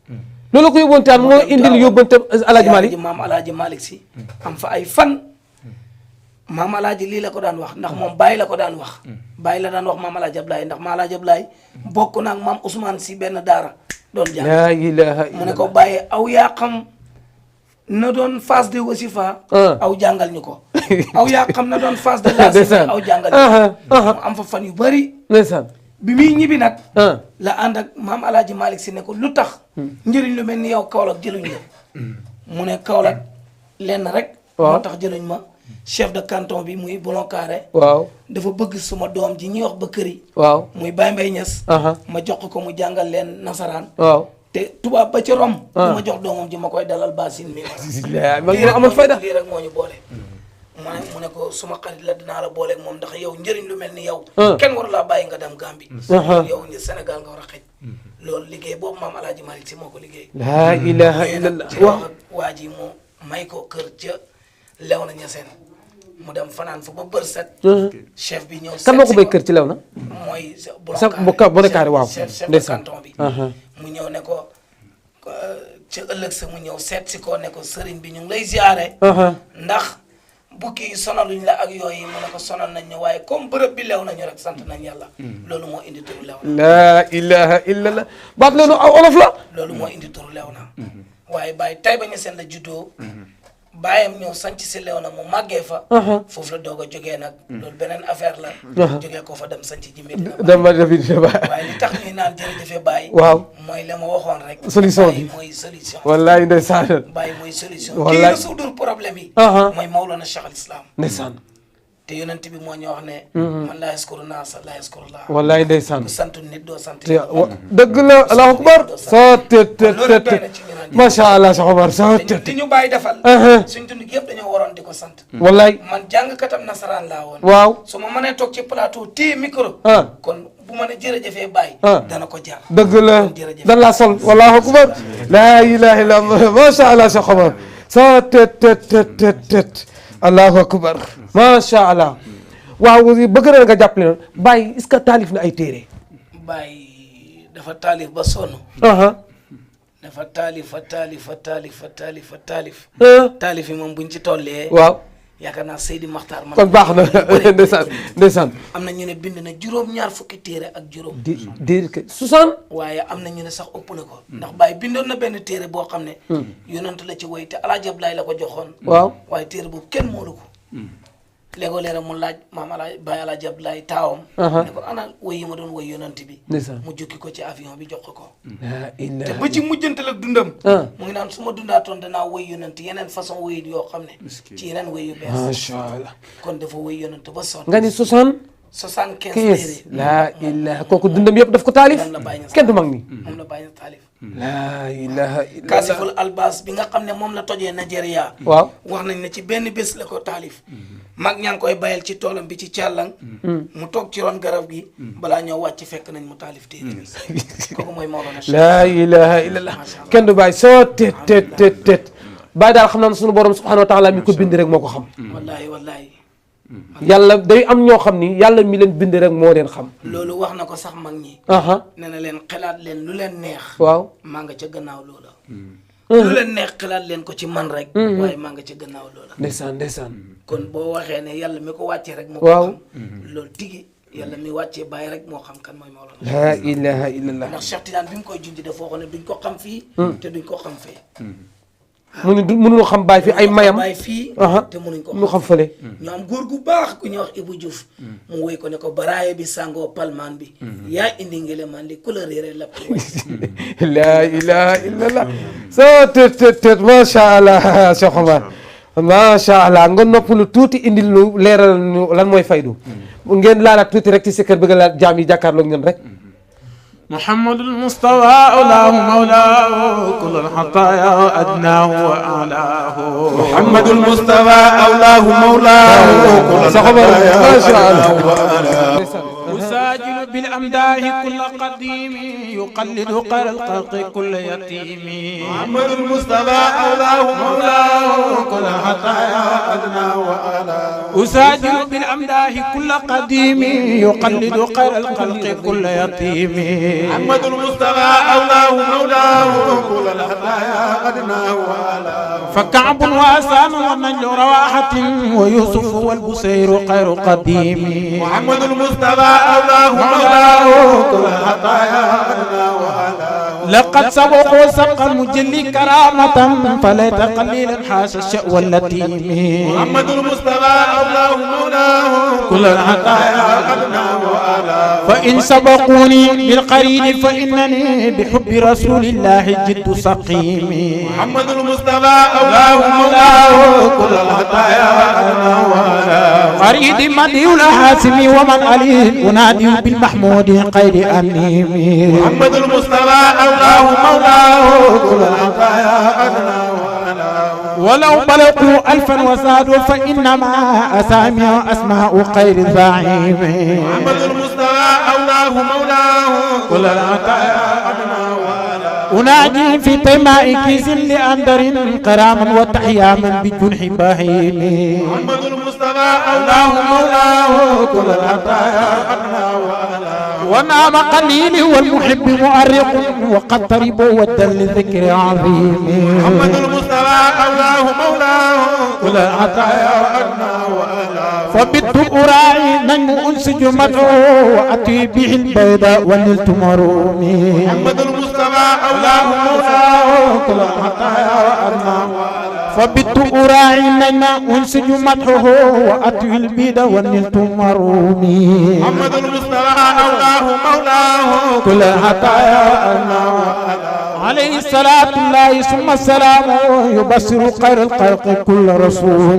Speaker 1: loolu ko yóbboon taan moo indil yóbbante Alaaji Malick
Speaker 5: maam Alaaji Malick Sy am fa ay fan maam Alaaji lii la ko daan wax ndax moom Baye la ko daan wax Baye la daan wax maam Alaaji Ablaye ndax maam Alaaji Ablaye bokk naag maam Ousmane Sy benn daara doon jàng
Speaker 1: la ilaha
Speaker 5: mu ne
Speaker 1: illallah
Speaker 5: ko Baye aw yaa xam na doon phase de wasifa aw jàngal ñu ko aw yaa xam na doon phase de
Speaker 1: ndeysaan
Speaker 5: laasima aw jàngal ñu ko mu am fa fan yu bëri
Speaker 1: ndeysaan
Speaker 5: bi muy ñibbi nag
Speaker 1: ah
Speaker 5: la ànd ak maam Alaaji Malick Sy ne ko lu tax njëriñ lu mel ni yow Kaolack jëluñ la mu ne Kaolack lenn rek moo tax jëluñ ma chef de canton bi muy Boulon Carré
Speaker 1: waaw
Speaker 5: dafa bëgg suma doom ji ñuy wax ba këri
Speaker 1: waaw
Speaker 5: muy Baye Mbaye Niass
Speaker 1: aha
Speaker 5: ma jox ko mu jàngal leen nasaraan
Speaker 1: waaw
Speaker 5: te tubaab ba ca Rome du ma jox doomam ji ma koy dalal basin mi
Speaker 1: mag ñu amoon fayda
Speaker 5: lii rek moo ñu boole mu ne ko suma xarit la dinaa la booleeg moom ndax yow njëriñ lu mel ni yow kenn waru laa bàyyi nga dem Gambie yow ni Sénégal nga war a xëj loolu liggéey boobu maam Alaaji Malick Sy moo ko liggéey
Speaker 1: la ilaha illallah
Speaker 5: ci wax ak waa ji mu may ko kër ca Léona Niassène mu dem fanaan fa ba bër set chef bi ñëw
Speaker 1: kan moo ko bay kër ci lew na
Speaker 5: mooy
Speaker 1: sa Bonokaare waaw
Speaker 5: chef de
Speaker 1: ndeysaan
Speaker 5: canton bi mu ñëw ne ko ca ëllëg sa mu ñëw seet si ko ne ko sëriñ bi ñu ngi lay ziare ndax bukki yi sonaluñ la ak yooyu mu ne ko sonal nañ ñu waaye comme bërëb bi lew nañu rek sant nañ yàlla loolu moo indi turu lew na
Speaker 1: la ilaha illallah baat loolu aw olof la
Speaker 5: loolu moo indi turu lew na waaye Baye Taïba Niassène la juddoo baayam ñëw sanc si lew na mu màggee fa foofu la doog a jógee nag loolu beneen affaire la jógee ko fa dem sanc ji Medina
Speaker 1: dama defi ba
Speaker 5: waaye li tax ñuy naan jërëjëfe Baye
Speaker 1: waaw
Speaker 5: mooy la ma waxoon rek
Speaker 1: solution bi
Speaker 5: Baye mooy solution
Speaker 1: wallahi ndeysaan
Speaker 5: Baye mooy solution
Speaker 1: Wallaay.
Speaker 5: kii résoudre problème yi
Speaker 1: Aha.
Speaker 5: mooy Mawlana Cheikh al Islam
Speaker 1: ndeysaan
Speaker 5: te yonent bi moo ñu wax ne man laa yaskuru naasa laa yaskuru laa
Speaker 1: wallaay ndeysaan
Speaker 5: ku sant nit doo sant
Speaker 1: dëgg la allahu akbar soo tët macha allah Cheikh Omar soo tët
Speaker 5: di ñu bàyyi defal suñ dund gi yëpp dañoo waroon di ko sant
Speaker 1: wallaay
Speaker 5: man jàngkatam nasaraan laa woon
Speaker 1: waaw
Speaker 5: su ma mënee toog ci plateau téye micro kon bu ma ne jërëjëfee bàyyi dana ko jar
Speaker 1: dëgg la dan laa sol wallahu akbar laa ilaha illa allah macha allah Cheikh Omar soo tët allahu akbar macha allah waaw bëgg na nga jàppale na Baye est-ce que taalif na ay téere
Speaker 5: Baye dafa taalif ba sonn dafa taalif taalif yi moom buñ ci tollee
Speaker 1: waaw
Speaker 5: yaakaar naa Seydi Maxtaar man
Speaker 1: kon baax na ndeysaan
Speaker 5: am na ñu ne bind na juróom-ñaar fukki téere ak juróom
Speaker 1: déedéet kay 60
Speaker 5: waaye am na ñu ne sax ëpp na ko ndax Baye bindoon na benn téere boo xam ne yonent la ci woy te Alaaji Ablaay la ko joxoon
Speaker 1: waaw
Speaker 5: waaye téere boobu kenn moolu ko léegoo leera mu laaj maam Baye Alaaji Ablaay taawam ne ko ana woy yi ma doon woy yonent bi mu jukki ko ci avion bi jox ko te ba ci mujjantal ak dundam mu ngi naan su ma dundaatoon danaa woy yonent yeneen façon woy yoo xam ne ci yeneen woy yu bees
Speaker 1: macha allah
Speaker 5: kon dafa woy yonent ba sonn
Speaker 1: nga ni 75
Speaker 5: téere
Speaker 1: laa ilaha kooku dundam yëpp daf ko taalif kenn du mag ni
Speaker 5: moom la bàyyi taalif
Speaker 1: laa ilaha illallah
Speaker 5: Kaasiful Albas bi nga xam ne moom la tojee Nigeria
Speaker 1: waaw
Speaker 5: wax nañ ne ci benn bés la ko taalif mag ñaa ngi koy bayal ci toolam bi ci càllang mu toog ci ron garab gi balaa ñoo wàcc fekk nañ mu taalif téere bi kooku mooy Mawlana
Speaker 1: laa ilaha illallah kenn du bàyyi soo tet bàyyi daal xam naa ne sunu borom subhanahu wa taala mi ko bind rek moo ko xam
Speaker 5: wallahi
Speaker 1: yàlla day am ñoo xam ni yàlla mi leen bind rek moo leen xam
Speaker 5: loolu wax na ko sax mag ñi ne na leen xalaat leen lu leen neex
Speaker 1: waaw
Speaker 5: maa nga ca gannaaw loola lu leen neex xalaat leen ko ci man rek waaye maa nga ca gannaaw loola
Speaker 1: ndeysaan
Speaker 5: kon boo waxee ne yàlla mi ko wàccee rek moo ko
Speaker 1: waaw
Speaker 5: xam loolu tigi yàlla mi wàccee bàyyi rek moo xam kan mooy Mawlana
Speaker 1: laa ilaha illallah
Speaker 5: ndax Cheikh Tidiane bi mu koy junj dafa waxoon ne duñ ko xam fii te duñ ko xam fee
Speaker 1: mënuñu xam Baye fii ay mayam
Speaker 5: Baye fii te mënuñ ko
Speaker 1: ñu xam fële
Speaker 5: ñu am góor gu baax ku ñuy wax Ibou Diouf mu woy ko ne ko baraaye bi sangoo palmaan bi yaa indi ngele man li ku la réere lapp
Speaker 1: laa ilaha illallah soo tët macha allah Cheikh Omar macha allah nga noppalu tuuti indil lu leeral ñu lan mooy faydu ngeen laalaat tuuti rek ci sa kër bëgg a laal jaam yi jàkkaarloog ñun rek
Speaker 4: محمد المصطفى أولاه مولاه كل الحطايا أدناه وأعلاه
Speaker 2: محمد المصطفى أولاه مولاه كل الحطايا أدناه وأعلاه
Speaker 4: أساجل بالأمداه كل قديم يقلد قال الخلق كل يتيم
Speaker 2: محمد المصطفى أولاه مولاه كل الحطايا أدناه وأعلاه
Speaker 4: أساجل بالأمداه كل قديم يقلد قال الخلق كل يتيم
Speaker 2: محمد المصطفى أولاه مولاه كل الحطايا أدناه وأعلاه
Speaker 4: فكعب وأسان ونجل رواحة ويوسف والبصير خير قديم
Speaker 2: محمد المصطفى أولاه مولاه كل الحطايا أدناه وأعلاه
Speaker 4: لقد سبقوا سبقا مجلي كرامة فليت قليلا حاش الشأوى اللتيم
Speaker 2: محمد المصطفى أولاه مولاه كل الحطايا أدناه وأعلاه
Speaker 4: فإن سبقوني بالقرين فإنني بحب رسول الله جد سقيم
Speaker 2: محمد المصطفى أولاه مولاه كل الحطايا أدناه وأعلاه
Speaker 4: قريد مدي الحاسم ومن عليه أنادي بالمحمود قيد أميم
Speaker 2: محمد المصطفى أولاه مولاه كل الحطايا أدناه وأعلاه
Speaker 4: ولو بلغوا ألفا وزادوا فإنما أسامي أسماء خير الزعيم
Speaker 2: محمد المصطفى أولاه مولاه كل الحطايا أدناه وأعلاه
Speaker 4: أنادي في طماء كيس لأندر كراما وتحياما بجنح بهيم
Speaker 2: محمد المصطفى أولاه مولاه كل الحطايا أدناه وأعلاه
Speaker 4: ونام قليل والمحب مؤرق وقد طرب ودا لذكر عظيم
Speaker 2: محمد المصطفى أولاه مولاه كل الحطايا أدناه وأعلاه
Speaker 4: فبت أراعي نجم أنسج مدعو وأتي به البيضاء ونلت مرومي
Speaker 2: محمد المصطفى أولاه مولاه كل الحطايا أدناه وأعلاه
Speaker 4: فبت أراعي نجم أنسج مدعو وأتي البيض ونلت مرومي
Speaker 2: محمد المصطفى أولاه مولاه كل الحطايا أدناه وأعلاه
Speaker 6: عليه الصلاة الله ثم السلام يبصر خير الخلق كل رسول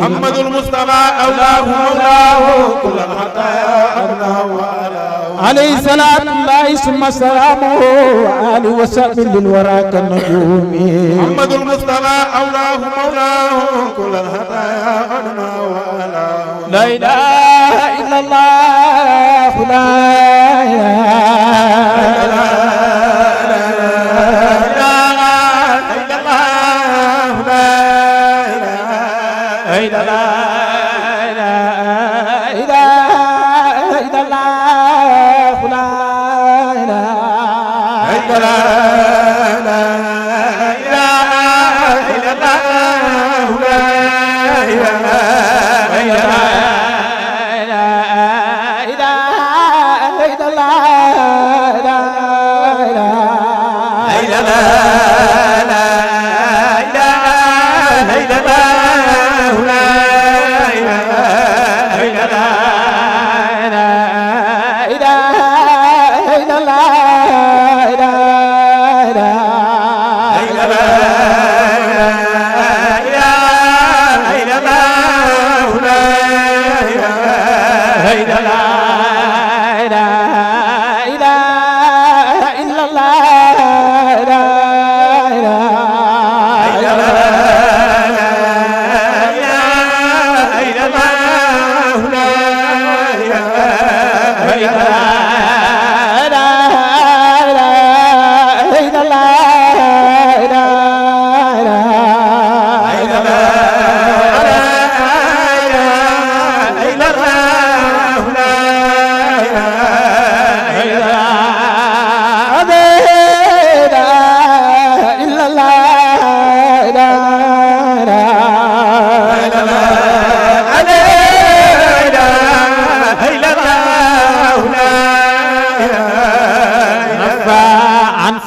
Speaker 7: محمد المصطفى أولاه مولاه كل الخطايا أبناه وآلاه
Speaker 6: عليه الصلاة الله ثم السلام وآله وصحبه للورى كالنجوم
Speaker 7: محمد المصطفى أولاه مولاه كل الخطايا أبناه وآلاه
Speaker 6: لا إله إلا الله لا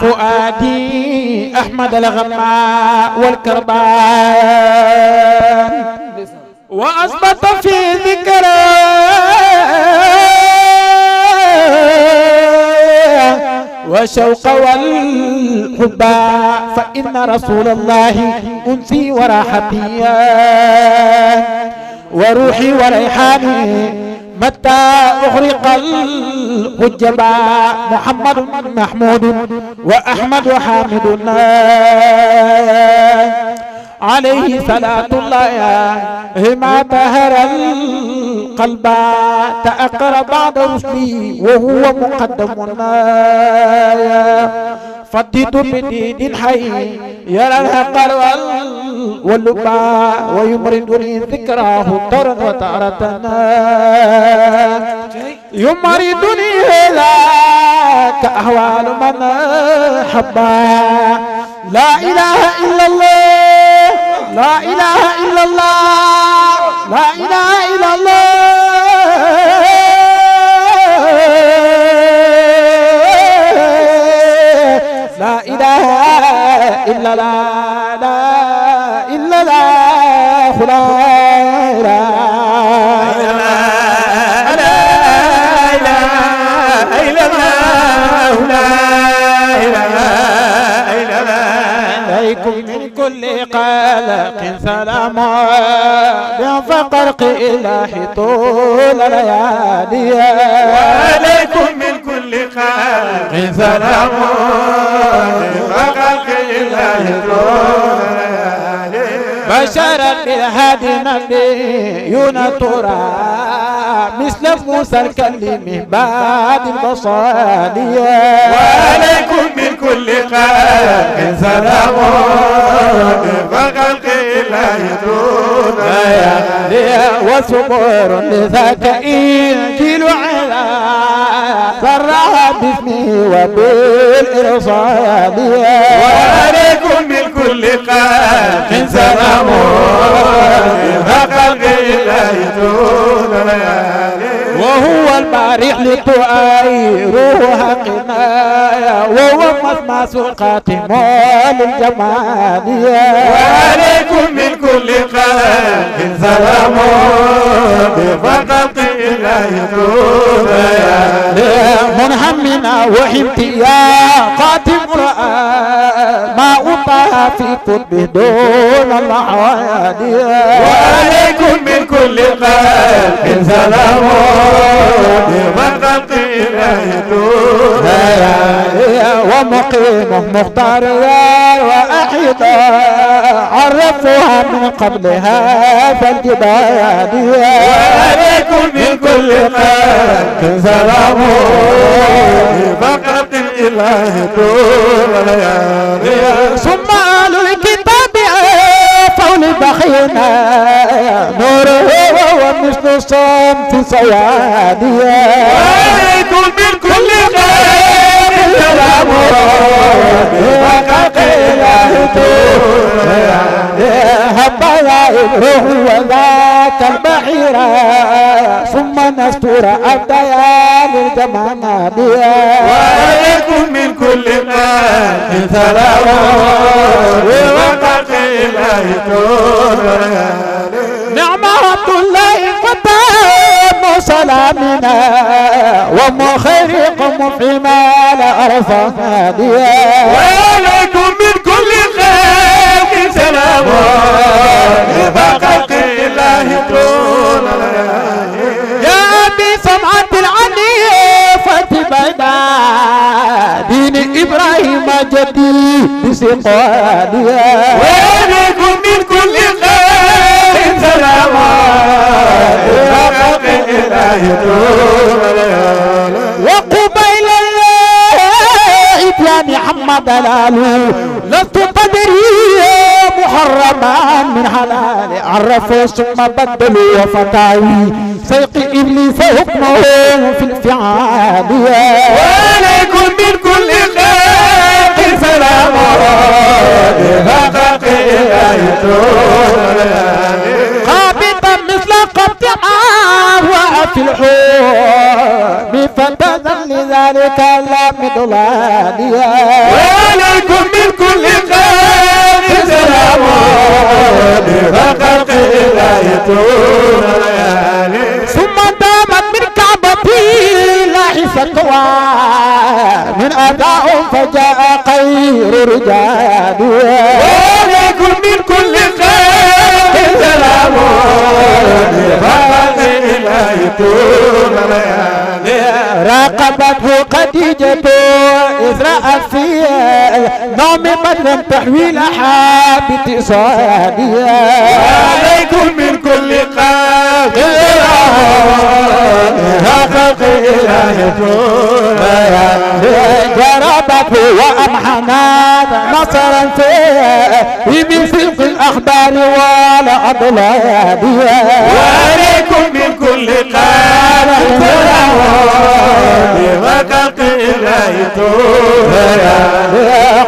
Speaker 6: فؤادي أحمد الغماء والكربان وأثبت في ذكره وشوق والحب فإن رسول الله أنسي وراحتي وروحي وريحاني متى أغرق الحجبا محمد محمود وأحمد حامدنا عليه صلاة الله هما طهر القلب تأقر بعد رسلي وهو مقدمنا فديت بدين حي يرى الهقل واللبا ويمردني ذكراه ترى وتارتنا يمردني هذا كأحوال من حبا لا إله إلا الله لا إله إلا الله لا إله إلا الله لا إله إلا الله لا إلا الله لا من كل قلق سلام بفقرق إله طول ليالي
Speaker 7: وعليكم من كل خلق سلام بفقرق إله طول ليالي
Speaker 6: بشرا بالهادي نبيون ترى مثل موسى الكلم بعد البصالية
Speaker 7: وعليكم من كل خلق سلام بفقرق إله طول ليالي
Speaker 6: وصبر لذاك إنجيل على سرها باسمه وبالإرصاد
Speaker 7: وعليكم من كل خلق سلام بفقرق إله طول ليالي
Speaker 6: وهو البارح لتؤيره حقنا وهو والأسماس القاتم للجمال
Speaker 7: وعليكم من كل خلق سلام بفضل الله
Speaker 6: منهمنا وحمت يا قاتم ما أطاها في قطبه دون الله
Speaker 7: وعليكم من كل خلق سلام بفضل الله
Speaker 6: ومقيمه مختار وأحيطا عرفوها من قبلها فالجبال
Speaker 7: وعليكم من كل خلق سلام فقط الإله طول ليالي
Speaker 6: ثم آل الكتاب فول بخينا نوره ومثل الصمت سوادي
Speaker 7: وعليكم من كل خلق سلام فقط الإله طول ليالي
Speaker 6: هبا الروح وذاك البحيرة ثم نستور أبدايا للجمال
Speaker 7: وعليكم من كل خلق سلام فقط الإله طول ليالي
Speaker 6: نعم عبد الله فتام سلامنا ومخرق مفهما لأرفع
Speaker 7: وعليكم من كل خلق سلام فقط الله طول
Speaker 6: يا أبي سمعة العنيفة بينا دين إبراهيم جدي بسقاليا
Speaker 7: وعليكم من كل خلق سلام فقط الله طول
Speaker 6: وقبيل الإتيان محمد لالو لست تدري محرما من حلال عرفوا ثم بدلوا وفتاوي سيق إبليس حكمه في الفعال
Speaker 7: وعليكم من كل خلق سلام فقط الله طول
Speaker 6: قابضا مثل قبض وفي الحوم فتذل لذلك لا مضلاليا
Speaker 7: وعليكم من كل خلق سلام فقط الله طول ليالي
Speaker 6: ثم دامت من كعبتي لاحسة من أداء فجاء خير رجال
Speaker 7: وعليكم من كل خلق سلام فقط الله طول ليالي
Speaker 6: راقبته خديجة إذ رأت في نوم بدر تحويل حابة صادية
Speaker 7: وعليكم من كل خلق خلق الله طول
Speaker 6: جربته وأمحنات نصرا فيه من سلق الأخبار ولا أضلال
Speaker 7: وعليكم من كل خلق سلام وخلق الله طول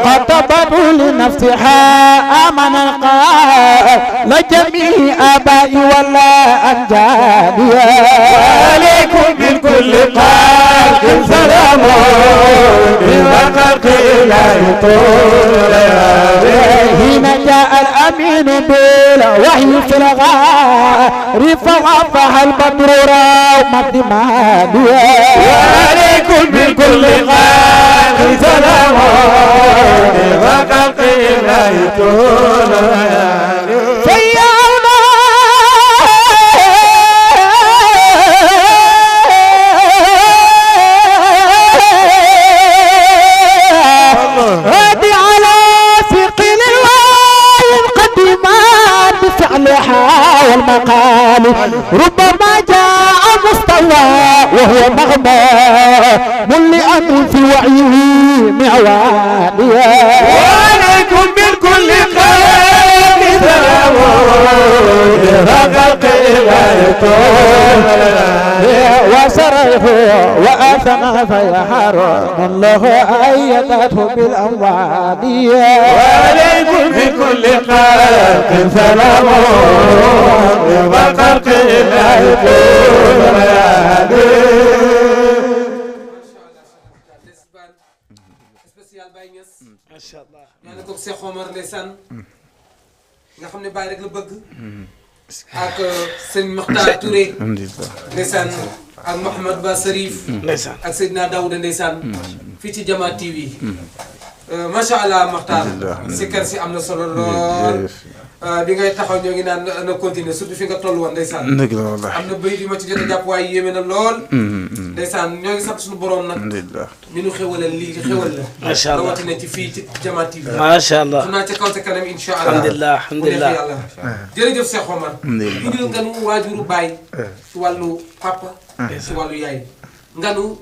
Speaker 6: خطبته لنفسها آمن القائل لجميع آبائي ولا أنجابي
Speaker 7: وعليكم من كل خلق سلام وخلق الله طول
Speaker 6: حين جاء الأمين بالوحي في الغار فغفها البدر روم الدماء
Speaker 7: وعليكم من كل خلق سلام وخلق الله طول
Speaker 6: فيعنا هادي على ثقل الواي القديمات بفعلها والمقال ربما جاء مستوى وهو مغمى ملئا في وعيه معوانيا
Speaker 7: وعليكم من كل خلق سلام وخلق الله طول
Speaker 6: وسره وأثنى فيحرم له أيدته بالأموال
Speaker 7: وعليكم من كل خلق سلام وخلق الله طول
Speaker 1: Baye Niass
Speaker 5: macha allah.
Speaker 1: ñaanal ko Cheikh Omar ndeysaan nga xam ne Baye rek la bëgg ak sëñ Makhtar Touré
Speaker 4: alhamdulilah
Speaker 1: ndeysaan ak Mouhamed Ba Sarif
Speaker 5: ndeysaan.
Speaker 1: ak Seydina Daouda ndeysaan fii ci Jama TV macha allah Makhtar si kër si am na solo lool bi ngay taxaw ñoo ngi naan na continuer surtout fi nga toll woon ndeysaan
Speaker 4: dëgg la wallahi
Speaker 1: am na bëy di ma ci jot a jàpp waaye yéeme na lool ndeysaan ñoo ngi sant suñu borom nag
Speaker 4: alhamdulilah
Speaker 1: mi nu xewalal lii xewal la
Speaker 5: macha allah
Speaker 1: rawatina ci fii ci Jama TV
Speaker 5: macha allah.
Speaker 1: xam naa ca kaw ca kanam incha allah
Speaker 5: alhamdulilah alhamdulilah.
Speaker 1: yàlla jërëjëf Cheikh Omar
Speaker 4: alhamdulilah
Speaker 1: indil nganu waajuru Baye ci wàllu papa ci wàllu yaay nganu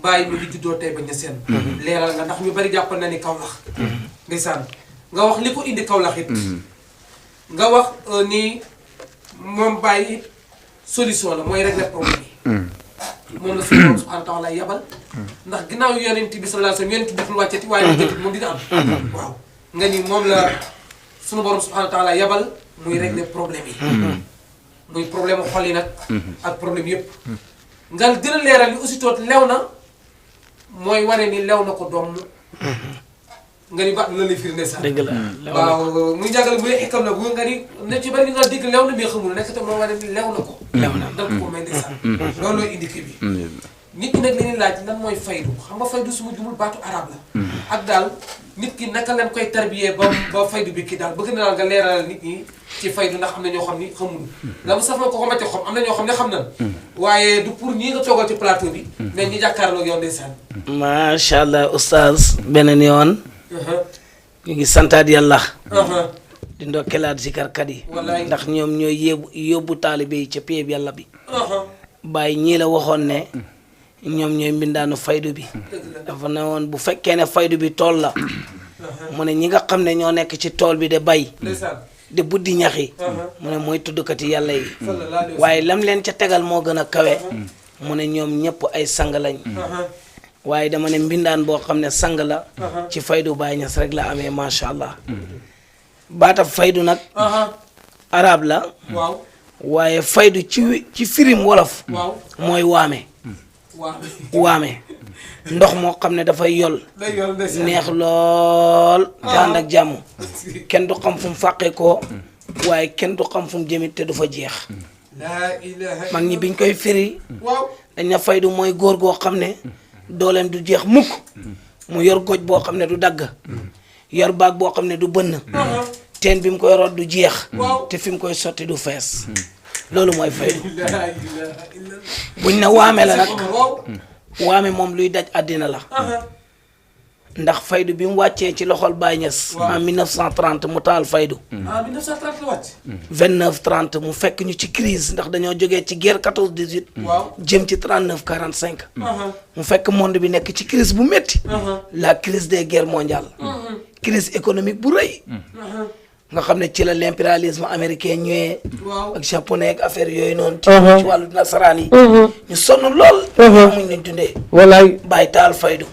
Speaker 1: Baye mi ngi juddoo tey ba Niassène leeral nga ndax ñu bari jàpp na ni Kaolack ndeysaan nga wax li ko indi Kaolack it nga wax ni moom Baye it solution la mooy régler problème yi moom la suñu borom subhanahu wa taala yabal ndax ginnaaw yonent bi sallallahu alayhi wasallam yonent bi deful wàccati waaye wàccati moom dina am waaw nga ni moom la suñu borom subhanahu wa taala yabal muy régler problème yi muy problème xol yi nag ak problème yëpp nga gën a leeral ni aussitôt lew na mooy wane ni lew na ko doom nga ni baat la lay firi ndeysaan
Speaker 5: dëgg la.
Speaker 1: waaw muy jàngale bu dee ikkam la bu nga ni ne ci bari nga dégg lew na mais xamul nekk te moo wane ni lew na ko
Speaker 5: lew na.
Speaker 1: dal ko may ndeysaan looloo indi kii bi
Speaker 4: alhamdulilah
Speaker 1: nit ki nag li ñuy laaj lan mooy faydu xam nga faydu su ma jumul baatu arab la ak daal nit ki naka lañ koy tarbiyee ba faydu bi kii daal bëgg na daal nga leeralal nit ñi ci faydu ndax am na ñoo xam ni xamuñu la mu saf na ko xamante xam am na ñoo xam ne xam nañ waaye du pour ñii nga toogal ci plateau bi mais ñi jàkkaarloo yow ndeysaan
Speaker 5: macha allah oustaz. beneen yoon. ñu ngi santaat yàlla. di ndokkelaat zikarkat yi.
Speaker 1: wallaay
Speaker 5: ndax ñoom ñooy yóbbu taalibe yi ca péeb yàlla bi. Baye ñii la waxoon ne. ñoom ñooy mbindaanu faydu bi. dafa ne woon bu fekkee ne faydu bi tool la. mu ne ñi nga xam ne ñoo nekk ci tool bi de bay.
Speaker 1: ndeysaan
Speaker 5: de buddi ñax yi. mu ne mooy tuddkati yàlla yi.
Speaker 1: sallallahu alayhi wa sallam
Speaker 5: waaye lam leen ca tegal moo gën a kawe. mu ne ñoom ñëpp ay sang lañ. waaye dama ne mbindaan boo xam ne sang la. ci faydu Baye Niass rek la amee macha allah. baatab faydu nag. arab la.
Speaker 1: waaw
Speaker 5: waaye faydu ci firim wolof.
Speaker 1: waaw
Speaker 5: mooy waame.
Speaker 1: waaw
Speaker 5: waame ndox moo xam ne dafay yol.
Speaker 1: day yor ndeysaan
Speaker 5: neex lool. te ànd ak jàmm. kenn du xam fu mu fàqee ko waaye kenn du xam fu mu jëmit te du fa jeex.
Speaker 1: laa ilaha
Speaker 5: mag ñi biñ koy firi.
Speaker 1: waaw
Speaker 5: dañ na faydu mooy góor goo xam ne. dooleem du jeex mukk. mu yor goj boo xam ne du dagg. yor baag boo xam ne du bënn. teen bi mu koy root du jeex. te fi mu koy sotti du fees. loolu mooy faydu.
Speaker 1: laa ilaha illa
Speaker 5: buñ ne waame la nag.
Speaker 1: waaw
Speaker 5: waame moom luy daj àddina la. ndax faydu bi mu wàccee ci loxol Baye Niass. en 1930 mu taal faydu.
Speaker 1: 1930 la wàcc
Speaker 5: 29-30 mu fekk ñu ci crise ndax dañoo jógee ci guerre 14-18.
Speaker 1: waaw
Speaker 5: jëm ci 39-45. mu fekk monde bi nekk ci crise bu métti. la crise des guerres mondiales. crise économique bu rëy. nga xam ne ci la l'impérialisme américain ñëwee.
Speaker 1: waaw
Speaker 5: ak japonais ak affaire yooyu noonu. ci wàllu nasaraan yi. ñu sonn lool. amuñ lañ dundee.
Speaker 6: wallaay.
Speaker 5: Baye taal faydu.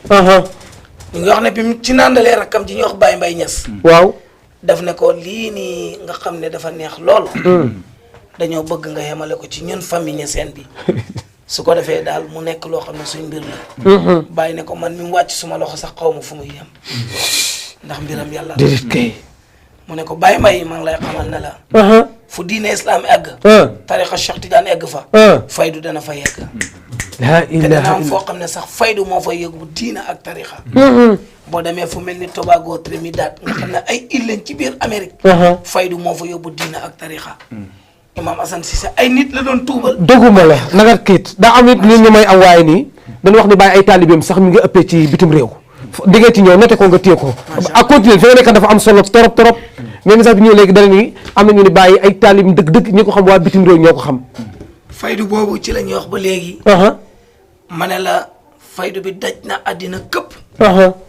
Speaker 5: ñu ngi wax ne bi mu ci nandalee rakkam ji ñuy wax Baye Mbaye Niass.
Speaker 6: waaw.
Speaker 5: daf ne ko lii nii nga xam ne dafa neex lool. dañoo bëgg nga yemale ko ci ñun famille Niassène bi. su ko defee daal mu nekk loo xam ne suñ mbir la. Baye ne ko man mi mu wàcc suma loxo sax xaw ma fu muy yem. ndax mbiram yàlla.
Speaker 6: déedéet kay.
Speaker 5: mu ne ko Baye Mbaye maa ngi lay xamal ne la. fu diine islam egg. tarixa Cheikh Tidiane egg fa. faydu dana fa yegg.
Speaker 6: laa
Speaker 5: te dana
Speaker 6: ilaha
Speaker 5: am foo xam ne sax faydu moo fa yegg bu diina ak tarixa. boo demee fu mel ni Tobago Trinidad nga xam ne ay île lañ ci biir Amérique. faydu moo fa yóbbu diina ak tarixa. Imam Assane Cissé ay nit la doon tuubal.
Speaker 6: doguma la naka kiit daa am it nit ñu may am waaye nii dañu wax ni Baye ay taalibeem sax mi nga ëppee ci bitim réew. diggee ci ñëw noté ko nga téye ko. ak continuer fi nga nekk dafa am solo trop trop. mais message bi ñëw léegi dana ni am na ñu ni Baye ay taalibeem dëgg-dëgg ñi ko xam waa bitim réew ñoo ko xam.
Speaker 5: faydu boobu ci la ñuy wax ba léegi. ma ne la faydu bi daj na àddina këpp.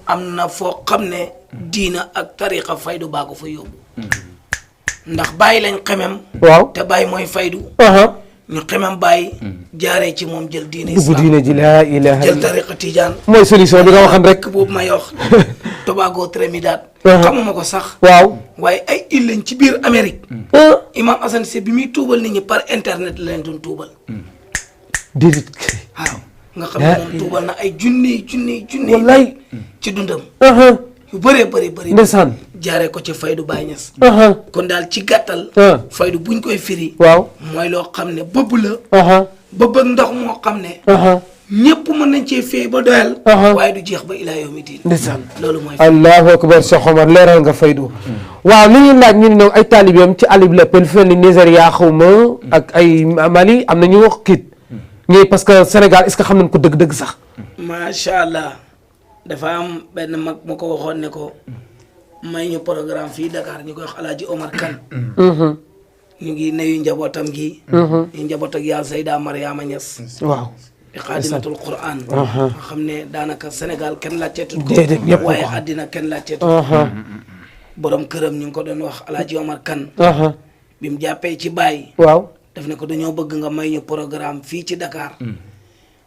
Speaker 5: am na foo xam ne diina ak tariqa faydu baa ko fa yóbbu. ndax Baye lañ xemem.
Speaker 6: waaw
Speaker 5: te Baye mooy faydu. ñu xemem Baye. jaaree ci moom jël diine
Speaker 6: dugg diine ji laa ilaha
Speaker 5: jël tariqa Tijaan.
Speaker 6: mooy solution bi nga waxan rek.
Speaker 5: boobu may wax Tobago Trinidad. xamuma ko sax.
Speaker 6: waaw.
Speaker 5: waaye ay île lañ ci biir Amérique. Imam Assane Cissé bi muy tuubal nit ñi par internet la leen doon tuubal.
Speaker 6: déedéet.
Speaker 5: waaw nga xam ne moom tuubal na ay junni
Speaker 6: wallaay
Speaker 5: ci dundam yu bëree bëri
Speaker 6: ndeysaan
Speaker 5: jaaree ko ci faydu Baay Ñas kon daal ci gàttal faydu buñ koy firi
Speaker 6: waaw
Speaker 5: mooy loo xam ne bëbb la bëbb ak ndox moo xam ne ñëpp mën nañ cee fee ba doyal waaye du jeex ba ilaa yawmi diin
Speaker 6: ndeysaan
Speaker 5: loolu mooy
Speaker 6: allahu akbar Cheikh Omar leeral nga faydu waaw li ñuy laaj ñu ne nag ay taalibeem ci àll bi la pen fen ni Nigéria xaw ma ak ay Mali am na ñu wax kiit ñii parce que Sénégal est-ce que xam nañ ko dëgg-dëgg sax
Speaker 5: macha allah dafa am benn mag mu ko waxoon ne ko may ñu programme fii Dakar ñu koy wax Alaaji Omar Kane ñu ngi nuyu njabootam gi ñu njaboot ak yaa Seyda Mariama Niass
Speaker 6: waaw
Speaker 5: di xaadimatul Qur'an nga xam ne daanaka Sénégal kenn laajteetut ko
Speaker 6: déedéet ñëpp
Speaker 5: waaye àddina kenn laajteetut borom këram ñu ngi ko doon wax Alaaji Omar Kane bi mu jàppee ci Baye
Speaker 6: waaw
Speaker 5: daf ne ko dañoo bëgg nga may ñu programme fii ci Dakar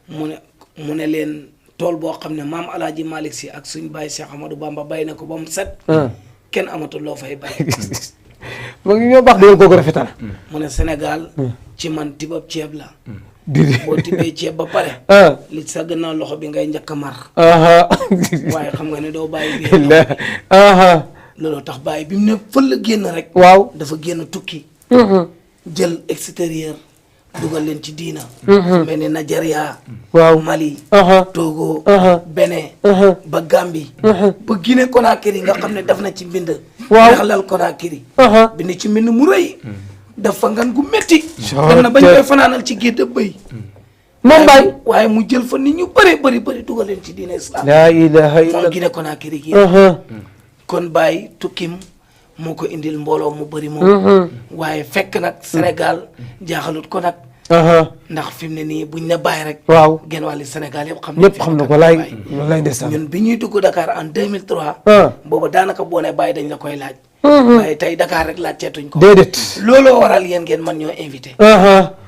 Speaker 5: mu ne leen tool boo xam ne maam Alaaji Malick Sy ak suñ Baye Cheikh Amadou Bamba bay na ko ba mu set kenn amatul loo fay bay
Speaker 6: mu ngi ñoo baax di kooku rafetal
Speaker 5: mu ne Sénégal ci man tibab ceeb la
Speaker 6: di
Speaker 5: boo tibbee ceeb ba pare li sa gannaaw loxo bi ngay njëkk a mar waaye xam nga ne doo bàyyi bi looloo tax bàyyi bi mu ne fël génn rek
Speaker 6: waaw
Speaker 5: dafa génn tukki jël extérieur dugal leen ci diina mel ni Nigeria
Speaker 6: waaw
Speaker 5: Mali Togo Benin ba Gambie ba Guinée Conakry nga xam ne daf na ci mbind Yaxlal Conakry bind ci mbind mu rëy dafa ngan gu métti dem na bañ koy fanaanal ci géej bëy
Speaker 6: moom Baye
Speaker 5: waaye mu jël fa nit ñu bëri dugal leen ci diina islam
Speaker 6: laa ilaha illa
Speaker 5: moom Guinée Conakry gi kon Baye tukkim moo ko indil mbooloo mu bëri moom waaye fekk nag Sénégal jaaxalut ko nag ndax fi mu ne nii buñ ne Baye rek
Speaker 6: waaw
Speaker 5: genn wàlli Sénégal yëpp xam
Speaker 6: ñëpp xam na ko laay laay ndeysaan
Speaker 5: ñun bi ñuy dugg Dakar en 2003 booba daanaka boo ne Baye dañ la koy laaj waaye tey Dakar rek laajteetuñ ko
Speaker 6: déedéet
Speaker 5: looloo waral yéen ngeen man ñoo invité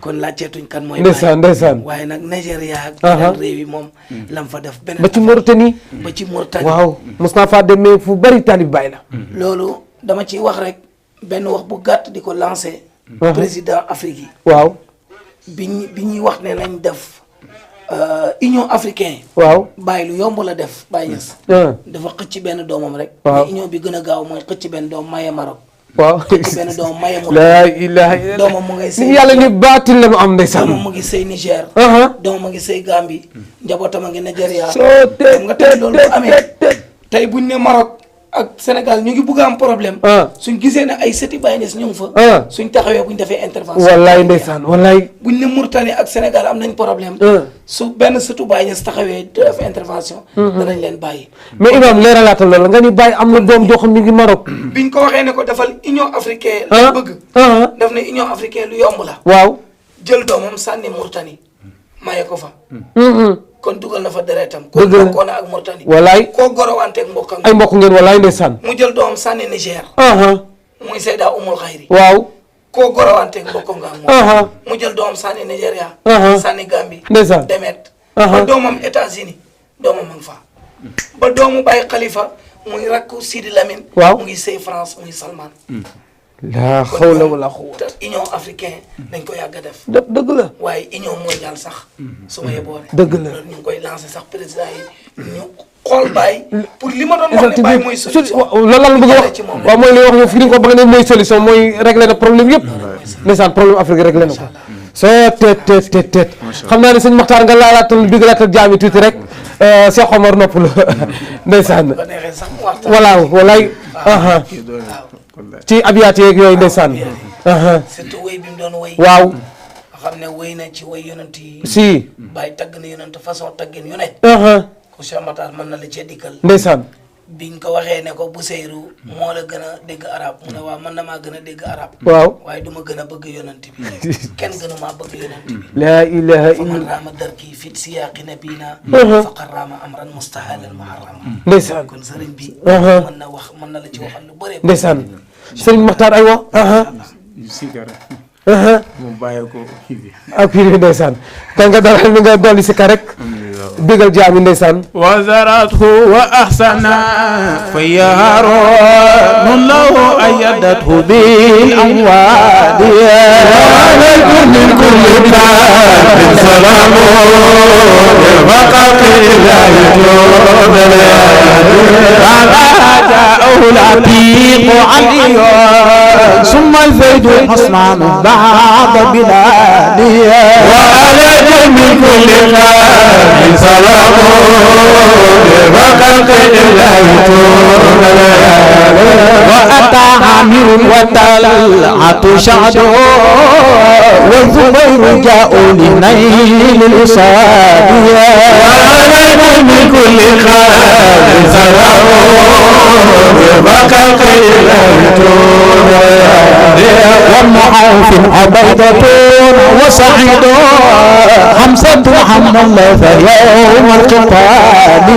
Speaker 5: kon laajteetuñ kan mooy
Speaker 6: ndeysaan ndeysaan
Speaker 5: waaye nag Nigeria ak yeneen réew yi moom lam fa def beneen
Speaker 6: ba ci Mauritanie
Speaker 5: ba ci Mauritanie
Speaker 6: waaw mos naa faa demee fu bari taalib Baye la
Speaker 5: loolu dama ciy wax rek benn wax bu gàtt di ko lancé président Afrique yi
Speaker 6: waaw
Speaker 5: bi ñuy wax ne nañ def Union africaine
Speaker 6: waaw
Speaker 5: Baye lu yomb la def Baye Niass dafa xëcc benn doomam rek
Speaker 6: waaw
Speaker 5: mais union bi gën a gaaw mooy xëcc benn doom maye Maroc
Speaker 6: waaw
Speaker 5: xëcc benn doom maye
Speaker 6: laa ilaha illa
Speaker 5: doomam mu ngay sëy
Speaker 6: ni yàlla ni baatil la mu am ndeysaan
Speaker 5: doomam mu ngi sëy Niger doomam mu ngi sëy Gambie njabootam a ngi Nigeria
Speaker 6: soo
Speaker 5: xam nga tey loolu bu amee tey buñ ne Maroc ak Sénégal ñu ngi bugg a am problème suñ gisee ne ay sëti Baye Niass ñu ngi fa suñ taxawee buñ defee intervention
Speaker 6: wallaay ndeysaan wallaay
Speaker 5: buñ ne Mauritanie ak Sénégal am nañ problème su benn sëtu Baye Niass taxawee def intervention danañ leen bàyyi
Speaker 6: mais imam leeralaatal loolu nga ni Baye am na doom joo xam mi ngi Maroc
Speaker 5: biñ ko waxee ne ko defal Union africaine la bëgg daf ne Union africaine lu yomb la
Speaker 6: waaw
Speaker 5: jël doomam sànni Mauritanie maye ko fa kon dugal na fa deretam ko
Speaker 6: dëgg la
Speaker 5: bokkoon na ak Mauritanie
Speaker 6: wallaay
Speaker 5: koo gorowanteeg mbokkam
Speaker 6: ay mbokk ngeen wallaay ndeysaan
Speaker 5: mu jël doomam sànni Niger muy Seyda Umul Xayri
Speaker 6: waaw
Speaker 5: koo gorowanteeg mbokkam nga moom mu jël doomam sànni Nigeria sànni Gambie
Speaker 6: ndeysaan
Speaker 5: demet ba doomam États-Unis doomam a ngi fa ba doomu Baye Khalifa muy rakku Sidi Lamine
Speaker 6: waaw
Speaker 5: mu ngi sëy France muy Salman
Speaker 6: laa xawla wala quwwata
Speaker 5: Union africaine dañ ko yàgg a def
Speaker 6: dëgg la
Speaker 5: waaye Union mondiale sax su ma yeboone
Speaker 6: dëgg la
Speaker 5: loolu ñu ngi koy lancé sax président yi ñu xool Baye pour li ma doon wax ne Baye mooy solution
Speaker 6: loolu la bëgg a wax waaw mooy li wax yow fi ni ko ba nga ne mooy solution mooy régler na problème yëpp ndeysaan problème Afrique réglé na ko soo teet xam naa ne sëñ Maxtaar nga laalaatal dugalaatal jaami tuuti rek Cheikh Omar nopp la ndeysaan voilà walaay ci abiyaat yeeg yooyu ndeysaan
Speaker 5: surtout wéy bi mu doon wéy
Speaker 6: waaw
Speaker 5: nga xam ne wéy na ci wéy yonent yi
Speaker 6: si
Speaker 5: Baye tagg na yonent façon taggin yu ne ko Cheikh Matar mën na la cee dikkal
Speaker 6: ndeysaan
Speaker 5: biñ ko waxee ne ko Buseyru moo la gën a dégg arab mu ne waaw man na maa gën a dégg arab
Speaker 6: waaw
Speaker 5: waaye du ma gën a bëgg yonent bi kenn gënu maa bëgg yonent bi
Speaker 6: laa ilaha
Speaker 5: fa man
Speaker 6: illa
Speaker 5: raama darki fit siyaaqi nabina faqad raama amran mustahalan muharrama
Speaker 6: ndeysaan
Speaker 5: kon sëriñ bi mën na wax mën na la ci waxal lu bëree
Speaker 6: ndeysaan sëriñ Maxtaar ay wax
Speaker 4: sikar mu bàyyee ko kii bi
Speaker 6: ak fii bi ndeysaan kan nga dara nga dolli si ka rek bégal jaami ndeysaan
Speaker 4: وزرته وأحسنا فيارو له أيدته بالأموال
Speaker 7: وعليكم من كل باب سلام وقف الله
Speaker 4: جاءه العتيق علي ثم زيد حصنان بعد بلادي
Speaker 7: وعليكم من كل باب سلام وقف الله
Speaker 4: وأتى عامر وطلعت شعد والزبير جاءوا لنيل الوصال
Speaker 7: وعليكم من كل خير سلام وقف الله
Speaker 4: ومعاف عبيدة وسعيد حمزة حمد الله يوم القتال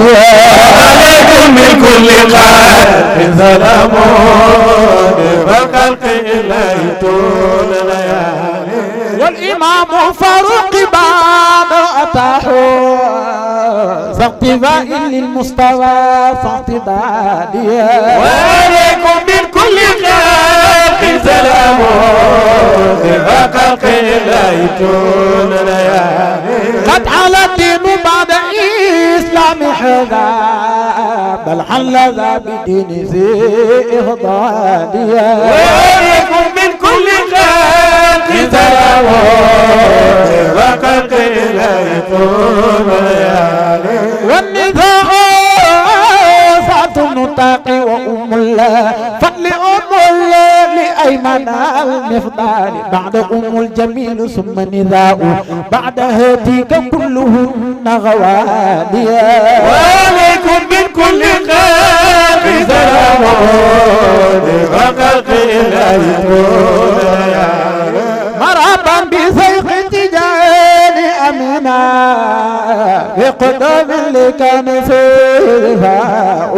Speaker 7: وعليكم من كل خير سلام وخلق الله طول ليالي
Speaker 4: والإمام فاروق بعد أتاه اقتداء للمستوى فاقتداء
Speaker 7: وعليكم من كل خلق سلام وخلق الله طول ليالي
Speaker 4: قد على الدين بعد إسلام حذا بل حل ذا بدين ذي إهضاد
Speaker 7: وعليكم من كل خلق سلام وخلق الله طول ليالي
Speaker 4: والنذاء سعة النطاق وأم الله فضل أم الله لأيمن المفضال بعد أم الجميل ثم نذاء بعد هاتيك كلهن غواليا
Speaker 7: وعليكم من كل خلق سلام وخلق الله طول ليالي
Speaker 4: مرحبا بسيخ التجان أمنا بقدام اللي كان فيه فاء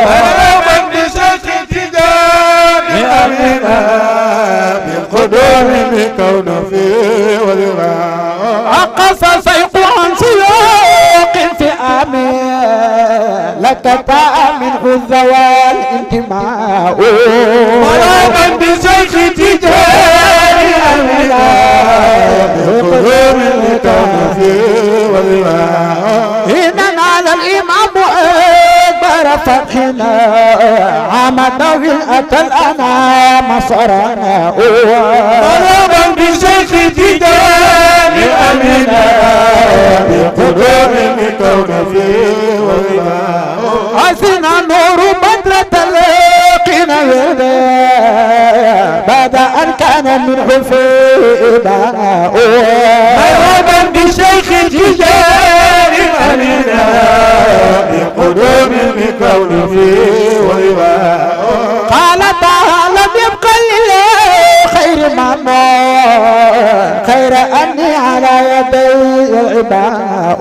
Speaker 7: مرحبا بشيخ تجاني أمينا بالقدوم بكون فيه ولغاء
Speaker 4: أقص سيق عن سياق في آمين لك تاء منه الزوال انتماء
Speaker 7: مرحبا بشيخ تجاني أمينا بالقدوم بكون فيه ولغاء
Speaker 4: إن على الإمام أكبر فتحنا عمد أتى الأنام صرنا
Speaker 7: مرحبا بشيخ تجاني أمينا بالقدوم بكون فيه ولغاء
Speaker 4: أسنا نور بدرة القنا بعد أن كان منه في إباء
Speaker 7: مرحبا بشيخ تجاري أمينا بقدوم بكون فيه ولواء
Speaker 4: قال تعالى يبقى خير مامون خير أني على يدي العباء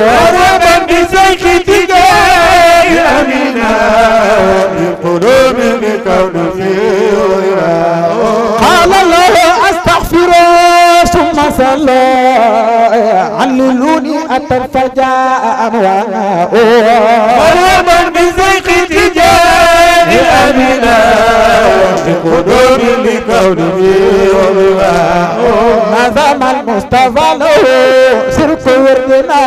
Speaker 7: مرحبا بشيخ تجاري أمينا بقدوم بكون فيه ولواء
Speaker 4: قال الله أستغفر ثم صلى عللوني أتى الفجاء أنواء
Speaker 7: مرحبا بشيخ تجاري أمينا بقدوم بكون فيه ولواء
Speaker 4: نظم المصطفى له سرق وردنا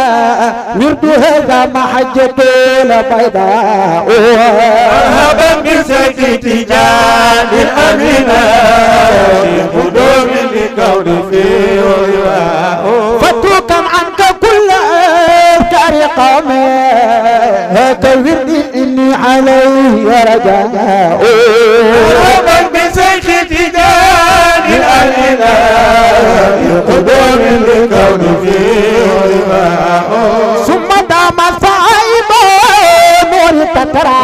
Speaker 4: ورد هذا محجة البيضاء
Speaker 7: مرحبا بشيخ تجاري أمينا بقدوم بكون فيه ولواء
Speaker 4: فتوكا عنك كل أفكار قومي هذا وردي إني عليه رجاء
Speaker 7: مرحبا بشيخ تجاري أمينا بقدوم بكون فيه ولواء
Speaker 4: ثم دام صائب نور تترى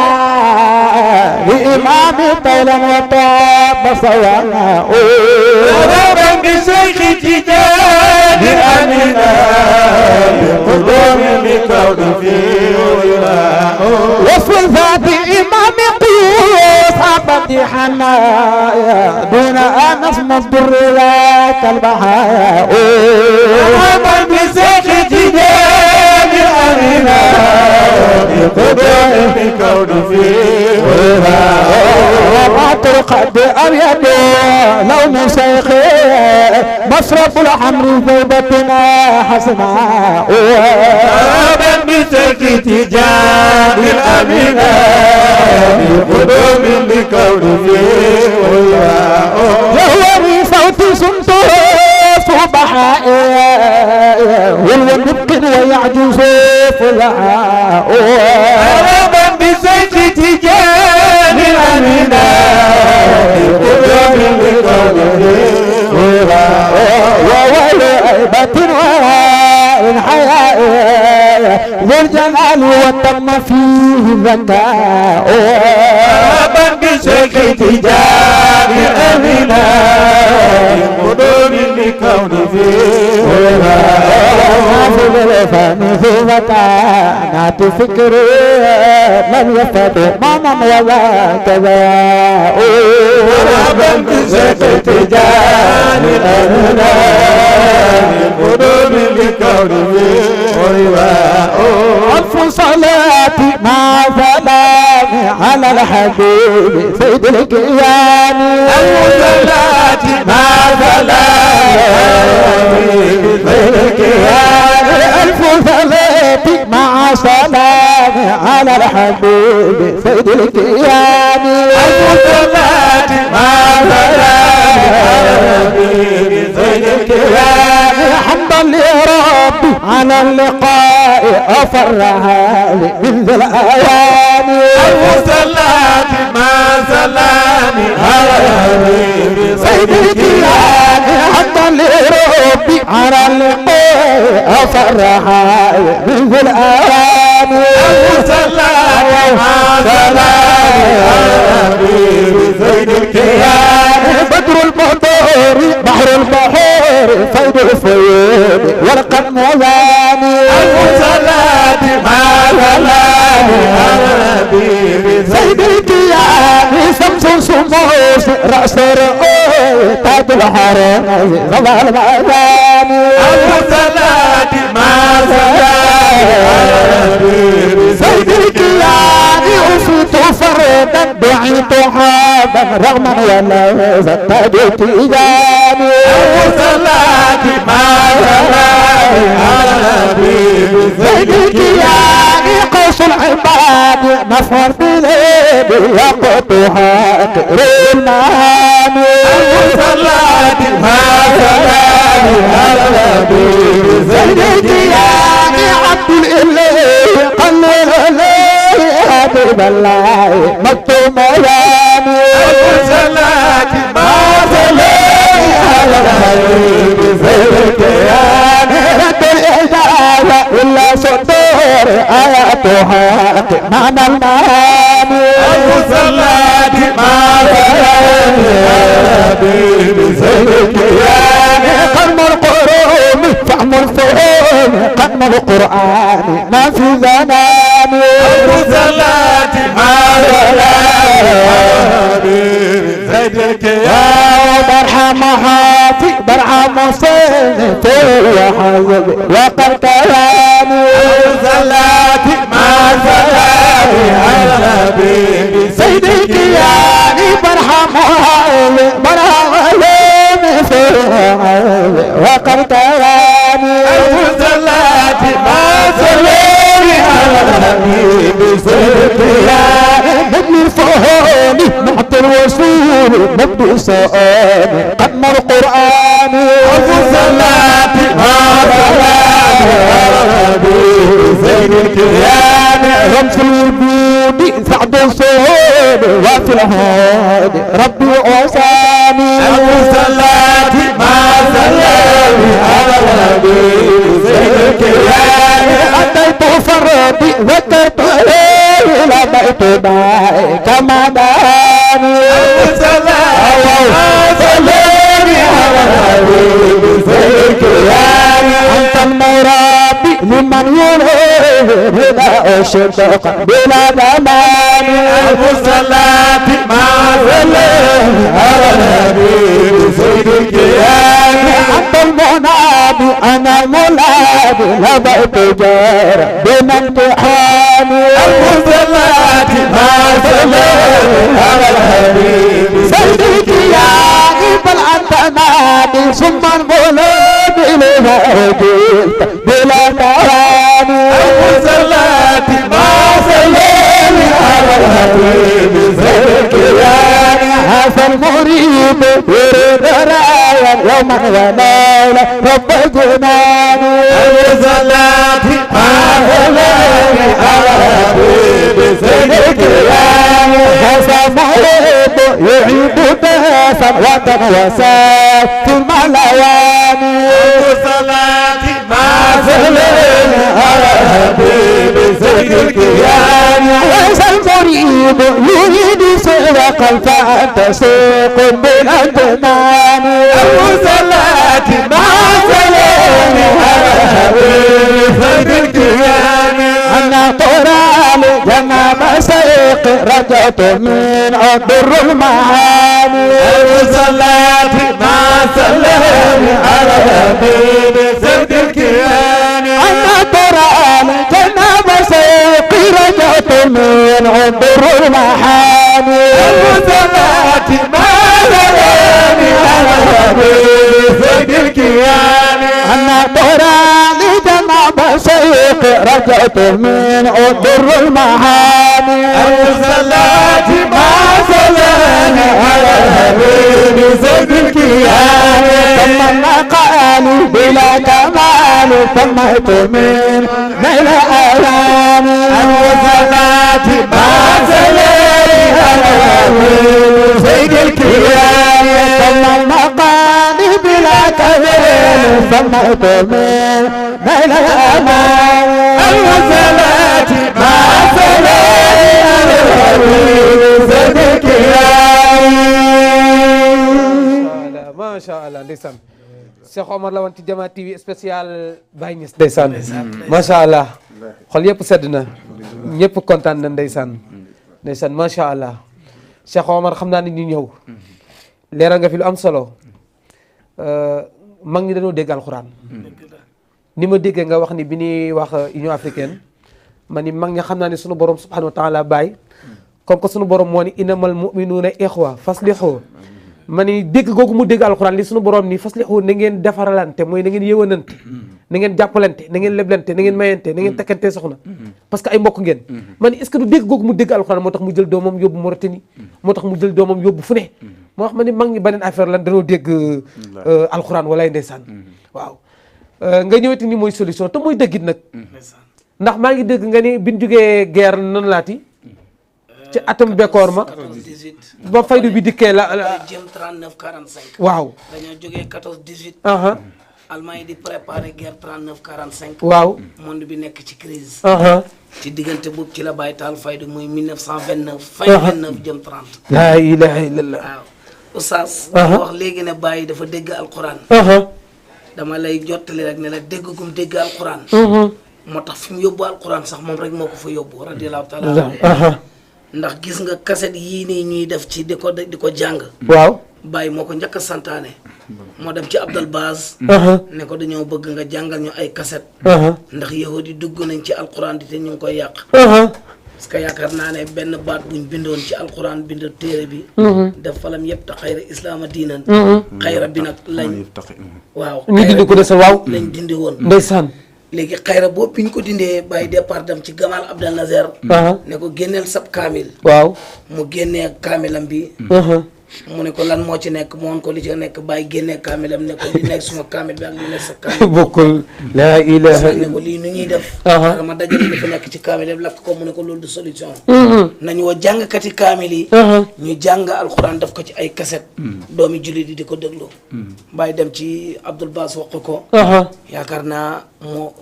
Speaker 4: لإمام طيلا وطاب صواء
Speaker 7: مرحبا بشيخ تجاري أمينا بقدوم بكون فيه ولواء
Speaker 4: وصف ذات إمام قيوس عبد حنايا دون أن اسم الضر لك البحاء
Speaker 7: مرحبا بشيخ تجاري أمينا بقدوم الكون فيه وما تقد أبيض لون شيخي مصرف الحمر ذوبتنا حسنا أبا بسيك تجاه الأمينة بقدوم الكون فيه وهو من صوت سنته صبحائي وهو ممكن ويعجز فلعاء أبا بسيك تجاه الأمينة بقدوم الكون فيه وولعبة والحياء ذو الجمال وتم فيه ذكاء أبا بشيخ تجاه أمينا قدوم الكون فيه في الفن في وكانات فكر لم يفت ماما ولا كذا أبا بشيخ تجاه أمينا قدوم الكون فيه ألف صلاة مع سلام على الحبيب سيد الكيان ألف صلاة مع سلام سيد الكيان ألف صلاة مع سلام على الحبيب سيد الكيان ألف صلاة مع سلام على الحبيب سيد الكيان حمدا لربي على اللقاء أفرها من ذي الأيام ألف صلاة مع سلام على الحبيب سيد الكيان حمدا لربي على اللقاء أفرها من ذي الأيام ألف صلاة مع سلام على الحبيب سيد الكيان بدر البدور بحر البحور فيض الفيوم والقم وزاني ألف صلاة مع سلام على الحبيب سيد الكيان شمس شموس رأس رؤوس تاج الحرم غضا المأذان ألف صلاة مع سلام على الحبيب سيد الكيان أصيت فردا دعيت حابا رغما ولا زتاج تيجاني ألف صلاة مع سلام على الحبيب سيد الكيان قوس العباد مفر بليب يقطها تقري المهام ألف صلاة مع سلام على الحبيب سيد الكيان عبد الإله قلل إليه حبيب الله مكتوم يامي ألف صلاة مع سلام على الحبيب سيد الكيان رد الإجابة إلا صدور آياتها معنى المعاني ألف صلاة مع سلام على الحبيب سيد الكيان قرن القرون فهم الفهوم قرن القرآن ما في زمان ألف صلاة مع سلام على الحبيب سيد الكيان برحم حافي برحم صيني في حزبي وقد كلامي ألف صلاة مع سلام على الحبيب سيد الكيان برحم حافي برحم صيني في حزبي وقد كلامي ألف صلاة مع سلام على الحبيب سيد الكيان نبني الفهوم نعطي الوصول نبدو سؤال قدم القرآن ألف صلاة مع سلام على الحبيب سيد الكيان رمز الوجود سعد الصهود وفي الهاد ربي وأسامي ألف صلاة مع سلام على الحبيب سيد الكيان أتيت فردي ذكرت إلى بيت باي كما داني ألف صلاة مع سلام على الحبيب سيد الكيان أنت المرابي لمن يريد هدى الشفق بلا زمان ألف صلاة مع سلام على الحبيب سيد الكيان أنت المنادي أنا المنادي لبيت جار بين امتحان المرسلات ما سلام على الحبيب سيدك يا بل أنت نادي ثم البلاد إليها وجلت بلا تواني المرسلات ما سلام على الحبيب سيدك يا هذا المريد يريد رايا يوما وليلة رب الجنان المرسلات ما سلام على الحبيب سيدك يا هذا المريد يعيد داسا وطن وسات ثم الليالي المرسلات ما سلم على الحبيب سيد الكيان هذا المريد يريد سرق فأنت سوق بالأجنان المرسلات ما سلم على الحبيب سيد الكيان أنا طرال جناب سيق رجعت من عبر المعاني المرسلات ما سلم على الحبيب سيد الكيان أنا طرال جناب سيق رجعت من عبر المعاني المرسلات ما سلم على الحبيب سيد الكيان أنا طرال جناب سيق رجعت من عبر المعاني المرسلات ما سلام على الحبيب سيد الكيان ثم النقال بلا كمال ثمت من نيل آلام المرسلات ما سلام على الحبيب سيد الكيان ثم النقال بلا كمال ثمت من نيل آلام المرسلات ما سلام على الحبيب سيد الكيان
Speaker 6: macha allah ndeysaan Cheikh Omar la woon ci Jama TV spécial Baye Niass ndeysaan macha allah xol yëpp sedd na ñëpp kontaan na ndeysaan macha allah Cheikh Omar xam naa ni ñu ñëw leeral nga fi lu am solo mag ñi dañoo dégg alxuraan ni ma déggee nga wax ni bi ñuy wax Union africaine ma ni mag ñi xam naa ni sunu borom subhanahu wa taala Baye comme que sunu borom moo ni innamal mu'minuuna ixwa faslihu ma ni dégg googu mu dégg alxuraan li sunu borom ni faslihu na ngeen defaralante mooy na ngeen yëwanante na ngeen jàppalante na ngeen leblante na ngeen mayante na ngeen takkante soxna parce que ay mbokk ngeen ma ni est-ce que du dégg googu mu dégg alxuraan moo tax mu jël doomam yóbbu Mauritanie moo tax mu jël doomam yóbbu fu ne moo wax ma ni mag ñi beneen affaire lan dañoo dégg alxuraan walaay ndeysaan waaw nga ñëweti ni mooy solution te mooy dëggit nag ndax maa ngi dégg nga ni bi ñu jógee guerre nan laati ci atum bekkoor ma
Speaker 5: 14 18
Speaker 6: ba faydu bi dikkee la
Speaker 5: jëm 39 45
Speaker 6: waaw
Speaker 5: dañoo jógee 14 18
Speaker 6: aha
Speaker 5: Allemagne di préparer guerre 39 45
Speaker 6: waaw
Speaker 5: monde bi nekk ci crise
Speaker 6: aha
Speaker 5: ci diggante boobu ci la bàyyi taal faydu muy 1929 fin 29 jëm 30
Speaker 6: laa ilaha illallah
Speaker 5: waaw oustaz
Speaker 6: Aha.
Speaker 5: wax léegi ne bàyyi dafa dégg alquran
Speaker 6: aha
Speaker 5: dama lay jottali rek ne la dégg gum dégg alquran moo tax fi mu yóbbu alquran sax moom rek moo ko fa yóbbu radiyallahu taala anhu.
Speaker 6: aha
Speaker 5: ndax gis nga kaset yii nii ñuy def ci di ko jàng
Speaker 6: waaw
Speaker 5: bàyyi moo ko njëkk a santaane moo dem ci Abdul Baaz
Speaker 6: aha
Speaker 5: ne ko dañoo bëgg nga jàngal ñu ay kaset
Speaker 6: aha
Speaker 5: ndax yahud yi dugg nañ ci alquran di te ñu ngi koy yàq
Speaker 6: aha
Speaker 5: parce que yaakaar naa ne benn baat buñ bindoon ci alquran bind téere bi def falam yëpp te xayra islaama diinan xayra bi nag lañ waaw
Speaker 6: ñu dindi ko desal waaw
Speaker 5: lañ dindi woon
Speaker 6: ndeysaan
Speaker 5: léegi xayra boobu bi ñu ko dindee bàyyi départ dem ci Gamal Abdel Nazer
Speaker 6: aha
Speaker 5: ne ko génneel sab kaamil
Speaker 6: waaw
Speaker 5: mu génnee kaamilam bi
Speaker 6: aha
Speaker 5: mu ne ko lan moo ci nekk mu woon ko li ci nekk bàyyi génnee kaamilam ne ko li nekk suma kaamil bi ak li nekk sa kaamil
Speaker 6: bokkul laa ilaha
Speaker 5: ne ko lii nu ñuy def
Speaker 6: Aha.
Speaker 5: dama dajale li fi nekk ci kaamil yëpp lakk ko mu ne ko loolu du solution nañu woo jàngkati kaamil yi
Speaker 6: aha
Speaker 5: ñu jàng alxuraan def ko ci ay kaset doomi jullit yi di ko déglu bàyyi dem ci Abdul Baas wax ko
Speaker 6: aha
Speaker 5: yaakaar naa moo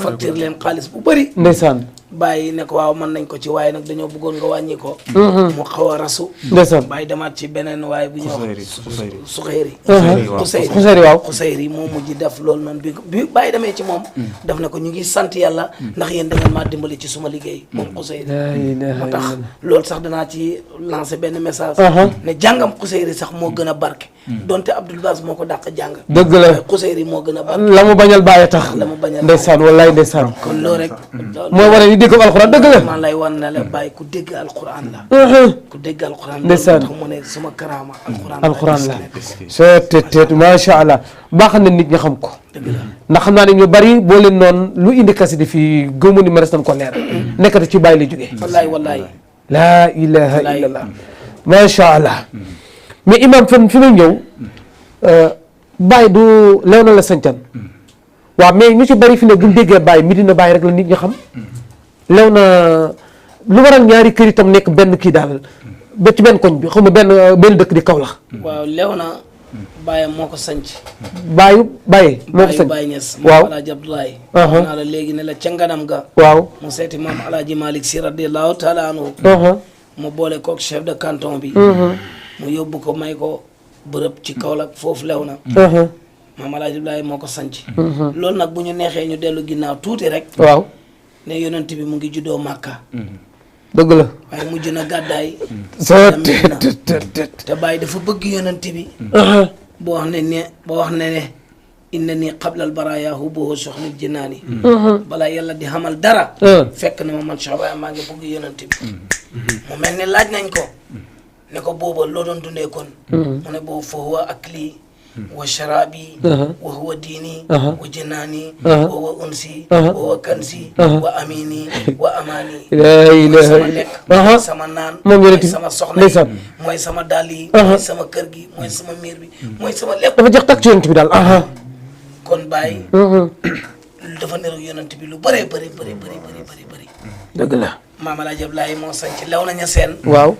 Speaker 5: facture leen xaalis bu bëri
Speaker 6: ndeysaan
Speaker 5: bàyyi ne ko waaw mën nañ ko ci waaye nag dañoo bëggoon nga wàññi ko mu xaw a rasu
Speaker 6: ndeysaan
Speaker 5: bàyyi demaat ci beneen waaye bu ñuy wax Suxayri
Speaker 6: waaw
Speaker 5: Xusayri moo mujj def loolu noonu bi bàyyi demee ci moom daf ne ko ñu ngi sant yàlla ndax yéen da ngeen maa dimbali ci suma liggéey moom Xusayri moo tax loolu sax danaa ci lancer benn message ne jàngam Xusayri sax moo gën a barke donte Abdul Baas moo ko dàq jàng
Speaker 6: dëgg la
Speaker 5: Xusayri moo gën a barke
Speaker 6: la mu bañal bàyyi tax
Speaker 5: la mu bañal
Speaker 6: ndeysaan wallaay ndeysaan
Speaker 5: kon loolu rek
Speaker 6: mooy wane ni dégg alxuraan dëgg la
Speaker 5: man lay wan ne la bàyyi ku dégg alxuraan la ku dégg alxuraan la
Speaker 6: ndeysaan
Speaker 5: tax mu ne suma karaama
Speaker 6: alxuraan la seet macha allah baax na nit ñi xam ko ndax xam naa ne ñu bari boo leen noonu lu indi kasi di fii gëmu ni ma res nañ ko leer nekkati ci bàyyi la jógee
Speaker 5: wallaay
Speaker 6: laa ilaha illallah macha allah mais imam fi may ñëw bàyyi du lew na la sancan waaw mais ñu ci bari fi ne buñ déggee bàyyi Medina Baye rek la nit ñi xam lew na lu waral ñaari kër itam nekk benn kii daal ba ci benn koñ bi xaw ma benn dëkk di Kaolack.
Speaker 5: waaw lew na Baye moo ko sanc
Speaker 6: Baye moo ko sanc
Speaker 5: Baye Niass
Speaker 6: waaw
Speaker 5: Alaaji Abdoulaye wax naa la léegi ne la ca nganam ga
Speaker 6: waaw
Speaker 5: mu seeti maam Alaaji Malick Sy radiyallahu taala anhu mu boole kook chef de canton bi mu yóbbu ko may ko bërëb ci Kaolack foofu lew na maam Alaaji Abdoulaye moo ko sanc loolu nag bu ñu neexee ñu dellu ginnaaw tuuti rek
Speaker 6: waaw
Speaker 5: ne yonent bi mu ngi juddoo Màkka
Speaker 6: dëgg la
Speaker 5: waaye mujj na gàddaay te Baye dafa bëgg yonent bi boo wax ne inna nii qablal baraaya hubbuhu soxnil jinaani balaa yàlla di xamal dara fekk na ma man Cheikh Ibrahima maa ngi bëgg yonent bi mu mel ni laaj nañ ko ne ko booba loo doon dundee kon mu ne boobu fa huwa akli wa sharabi wa huwa diini wa jinaani wa huwa unsi wa huwa kansi wa amini wa amaani mooy sama lekk sama naan mooy sama soxna yi mooy sama dàll yi mooy sama kër gi mooy sama miir bi mooy sama lépp
Speaker 6: dafa jeex tak ci yonent bi daal
Speaker 5: kon Baye dafa niru yonent bi lu bëree bëri
Speaker 6: dëgg la
Speaker 5: maam Alaaji Abdoulaye moo sañ ci lew naña seen
Speaker 6: waaw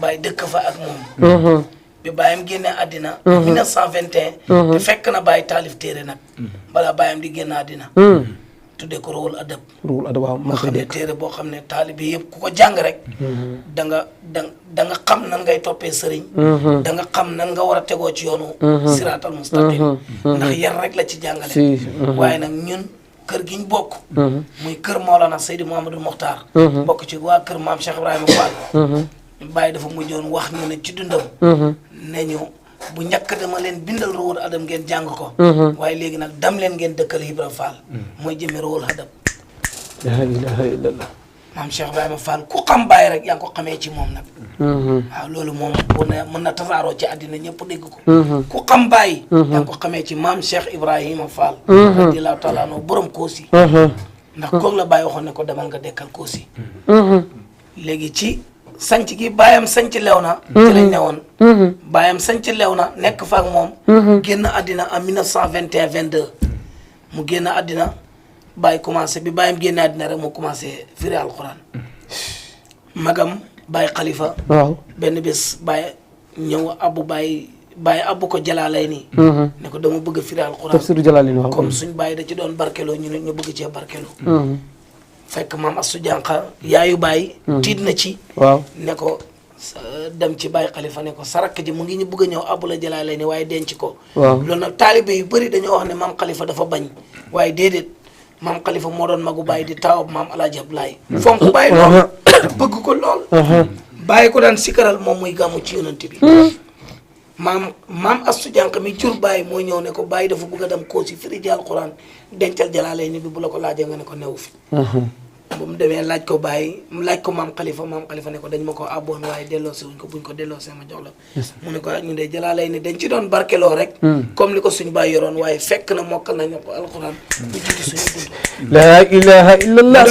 Speaker 5: Baye dëkk fa ak moom bi Bayam génne àddina 1921 te fekk na Baye taalif téere nag balaa Bayam di génn àddina tuddee ko Ruhul Adab
Speaker 6: waaw
Speaker 5: moo xam ne téere boo xam ne taalib bi yëpp ku ko jàng rek da nga xam nan ngay toppee sëriñ da nga xam nan nga war a tegoo ci yoonu siraatal mustaqim ndax yar rek la ci jàngale waaye nag ñun kër gi ñu bokk muy kër Mawlana Seydi Mouhamadou Mokhtar bokk ci waa kër Maam Cheikh Ibrahima Fall Baye dafa mujjoon wax ñu ne ci dundam ne ñu bu njëkk dama leen bindal Ruhul Adab ngeen jàng ko waaye léegi nag dam leen ngeen dëkkal Ibra Fall mooy jëmee Ruhul Adab
Speaker 6: la ilaha illallah
Speaker 5: Maam Cheikh Ibrahima Fall ku xam Baye rek yaa ngi ko xamee ci moom nag waaw loolu moom bu ne mën na tasaaroo ci àddina ñëpp dégg ko ku xam Baye yaa ngi ko xamee ci Maam Cheikh Ibrahima Fall radiyallahu taala anhu borom Koosi ndax koog la Baye waxoon ne ko demal nga dekkal Koosi léegi ci sanc gi baayam sanc lew na ci lañ ne woon baayam sanc lew na nekk fa ak moom génn àddina en 1921 22 mu génn àddina Baye commencé bi baayam génn àddina rek mu commencé firi alquran magam Baye Khalifa
Speaker 6: waaw
Speaker 5: benn bés Baye ñëw abbu Baye abbu ko jalaalay nii ne ko dama bëgg firi alquran
Speaker 6: tafsiru Jalaalin waaw
Speaker 5: comme suñ Baye da ci doon barkeloo ñu ne ñu bëgg cee barkeloo fekk maam Astou Diankha yaayu Baye tiit na ci
Speaker 6: waaw
Speaker 5: ne ko dem ci Baye Khalifa ne ko sarak ji mu ngi ñu bëgg a ñëw abbu la jalaalay ni waaye denc ko loolu nag taalibe yu bëri dañoo wax ne maam Khalifa dafa bañ waaye déedéet maam Khalifa moo doon magu Baye di taawab maam Alaaji Abdoulaye fonk Baye lool bëgg ko lool Baye ko daan sikaral moom muy gàmmu ci yonent bi maam Astou Diankha mi jur Baye moo ñëw ne ko Baye dafa bëgg a dem Koosi firi ji alquran dencal jalaalay ni bi bu la ko laajee nga ne ko newu fi bu mu demee laaj ko Baye laaj ko maam Khalifa ne ko dañ ma ko abboon waaye delloosi wuñ ko buñ ko delloosee ma jox la mu ne ko ñu de jalaalay ni dañ ci doon barkeloo rek comme li ko suñu Baye yoroon waaye fekk na mokkal nañ ko alquran bu jiitu suñu dund
Speaker 6: la ilaha illallah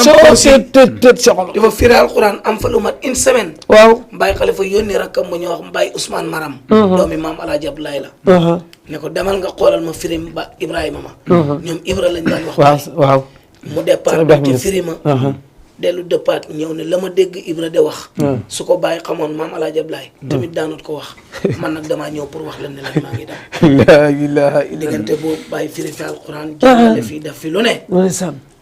Speaker 5: dafa firi alquran am fa lu mat une semaine
Speaker 6: waaw
Speaker 5: Baye Khalifa yónni rakkam mu ñu wax Baye Ousmane Maram doomi maam Alaaji Abdoulaye la ne ko demal nga xoolal ma firim ba Ibrahima ma ñoom Ibra lañ daan wax
Speaker 6: waaw
Speaker 5: mu départ ci firima dellu départ ñëw ne la ma dégg Ibra de wax su ko Baye xamoon maam Alaaji Abdoulaye tamit daanut ko wax man nag damaa ñëw pour wax leen ne la maa ngi dem
Speaker 6: la ilaha illallah
Speaker 5: diggante boobu Baye firi fi alquran jàngale fii def fi lu ne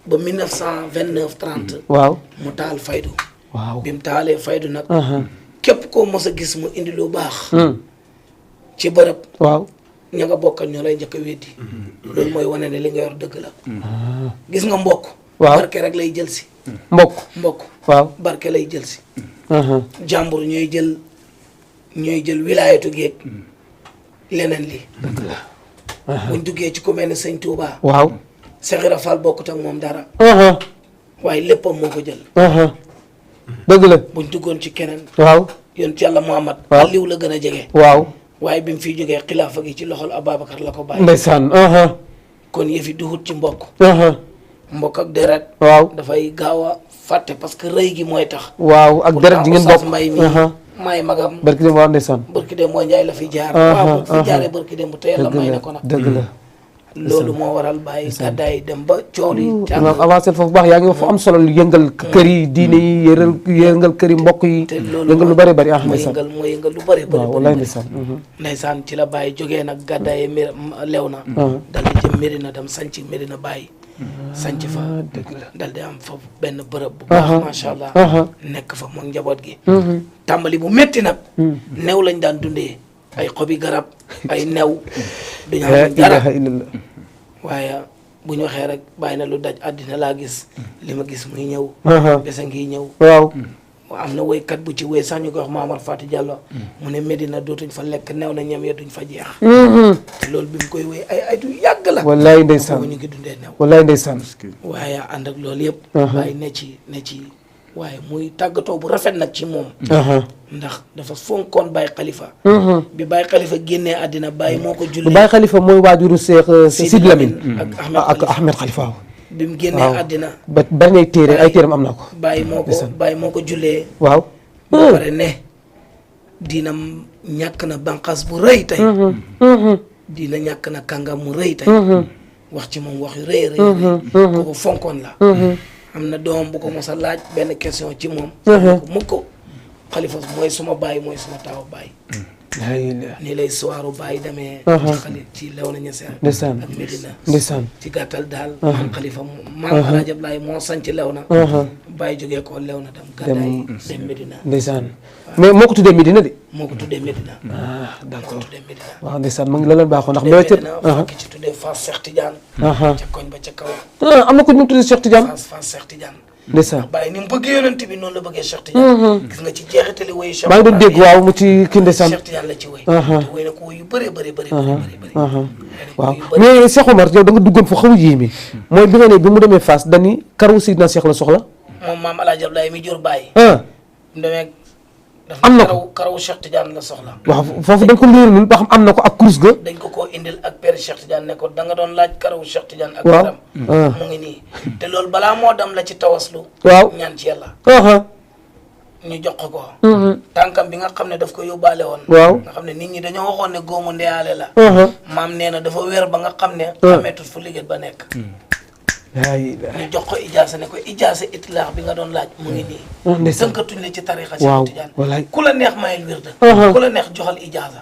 Speaker 5: ba 1929 30
Speaker 6: waaw
Speaker 5: mu taal faydu
Speaker 6: waaw
Speaker 5: bi mu taalee faydu nag képp koo mos a gis mu indi lu baax ci bërëb
Speaker 6: waaw
Speaker 5: ña nga bokkal ñoo lay njëkk a weddi loolu mooy wane ne li nga yor dëgg la gis nga mbokk
Speaker 6: waaw
Speaker 5: barke rek lay jël si mbokk
Speaker 6: waaw
Speaker 5: barke lay jël si jàmbur ñooy jël wilaayatu géeg leneen li buñ duggee ci ku mel ne sëñ Touba
Speaker 6: waaw
Speaker 5: Cheikh Ibra Fall bokkut ak moom dara waaye léppam moo ko jël
Speaker 6: dëgg la
Speaker 5: buñ duggoon ci keneen
Speaker 6: waaw
Speaker 5: yoon ci yàlla Muhammad
Speaker 6: waaw
Speaker 5: liw la gën a jege
Speaker 6: waaw
Speaker 5: waaye bi mu fiy jógee xilaafa gi ci loxol Ababacar la ko bàyyi
Speaker 6: ndeysaan
Speaker 5: kon yëfi duhut ci mbokk mbokk ak deret
Speaker 6: waaw
Speaker 5: dafay gaaw a fàtte parce que rëy gi mooy tax
Speaker 6: waaw ak deret ji ngeen bokk
Speaker 5: mbay mi maay magam
Speaker 6: barki dem waaw ndeysaan
Speaker 5: barki dem mooy Njaay la fi jaar waaw fi jaaree barki dem bu te yàlla may na ko nag
Speaker 6: dëgg la
Speaker 5: loolu moo waral bàyyi gàddaay dem ba coow li
Speaker 6: imaam avancé foofu baax yaa ngi wax fu am solo lu yëngal kër yi diine yi yëngal kër yi mbokk yi
Speaker 5: te loolu
Speaker 6: yëngal lu bëri bëri
Speaker 5: moo yëngal lu bëri bëri
Speaker 6: waaw wallaay ndeysaan
Speaker 5: ndeysaan ci la bàyyi jógee nag gàddaay lew na dal di jëm Médina dem sanc Médina bàyyi sanc fa dal di am foofu benn bërëb bu baax macha allah nekk fa moom njaboot gi tàmbali bu métti nag new lañ daan dundee ay xobi garab ay new duñu am dara waaye bu ñu waxee rek bàyyi na lu daj àddina laa gis li ma gis muy ñëw besa ngi ñëw
Speaker 6: waaw
Speaker 5: am na woykat bu ci woy sax ñu koy wax Maamar Fati Diallo mu ne Medina dootuñ fa lekk new na ñam ya duñ fa jeex te loolu bi mu koy woy ay du yàgg la
Speaker 6: wallaay ndeysaan
Speaker 5: boobu ñu ngi dundee new
Speaker 6: wallaay ndeysaan
Speaker 5: waaye ànd ak loolu yëpp bàyyi ne ci waaye muy tàggatoo bu rafet nag ci moom ndax dafa fonkoon Baye Khalifa bi Baye Khalifa génnee àddina Baye moo ko jullee
Speaker 6: Baye Khalifa mooy waajuru Sidi Lamine ak Ahmed Khalifa
Speaker 5: bi mu génnee àddina
Speaker 6: ba bari ngay téere ay téeram am na ko
Speaker 5: Baye moo ko jullee
Speaker 6: waaw
Speaker 5: ba pare ne diinam ñàkk na banqaas bu rëy tey diina ñàkk na kàngam mu rëy tey wax ci moom wax yu rëy kooku fonkoon la am na doom bu ko mos a laaj benn question ci moom mu ko Khalifa mooy suma baay mooy suma taaw baay nii lay soiru baay demee ci Léona Niassène
Speaker 6: ndeysaan
Speaker 5: ak Medina
Speaker 6: ndeysaan
Speaker 5: ci gàttal daal maam Khalifa maam Alaaji Ablaay moo sanc Léona baay jógee ko Léona dem gàddaay dem Medina
Speaker 6: ndeysaan mais moo ko tuddee Medina de
Speaker 5: moo ko tuddee Medina
Speaker 6: d'accord
Speaker 5: moo ko tuddee Medina
Speaker 6: waaw ndeysaan mu ngi la leen baaxoo ndax Medina
Speaker 5: fekk ci tuddee Fass Cheikh Tidiane ca koñ ba ca kaw
Speaker 6: am na ko ñu tuddee Cheikh Tidiane
Speaker 5: Fass Cheikh Tidiane
Speaker 6: ndeysaan
Speaker 5: bàyyi ni mu bëggee yonent bi noonu la bëggee Cheikh Tidiane gis nga ci jeexitali woyu Cheikh
Speaker 6: maa ngi doon dégg waaw mu ci kii ndeysaan
Speaker 5: Cheikh Tidiane la ci woy te woy na ko woy yu bëree bëri
Speaker 6: waaw mais Cheikh Omar yow da nga duggoon fa xaw a yéeme mooy bi nga ne bi mu demee Fass dani karaw Sidna Cheikh la soxla
Speaker 5: moom maam Alaaji Ablaay mi jur bàyyi mu demee
Speaker 6: am na ko
Speaker 5: karaw Cheikh Tidiane la soxla
Speaker 6: waaw foofu dañ ko léeralul ba xam am na ko ak kurus ga
Speaker 5: dañ ko koo indil ak père Cheikh Tidiane ne ko da nga doon laaj karaw Cheikh Tidiane ak
Speaker 6: waaw
Speaker 5: yaram mu ngi nii te loolu balaa moo dem la ci tawaslu
Speaker 6: waaw
Speaker 5: ñaan ci yàlla ñu jox ko tànkam bi nga xam ne daf ko yóbbaale woon
Speaker 6: waaw
Speaker 5: nga xam ne nit ñi dañoo waxoon ne góomu ndeyaale la maam nee na dafa wér ba nga xam ne ameetut fu liggéey ba nekk ñu jox ko ijaasa ne ko ijaasa itlaax bi nga doon laaj mu ngi nii tënkatuñ la ci tarixa Cheikh Tidiane ku la neex mayel wirda ku la neex joxal ijaasa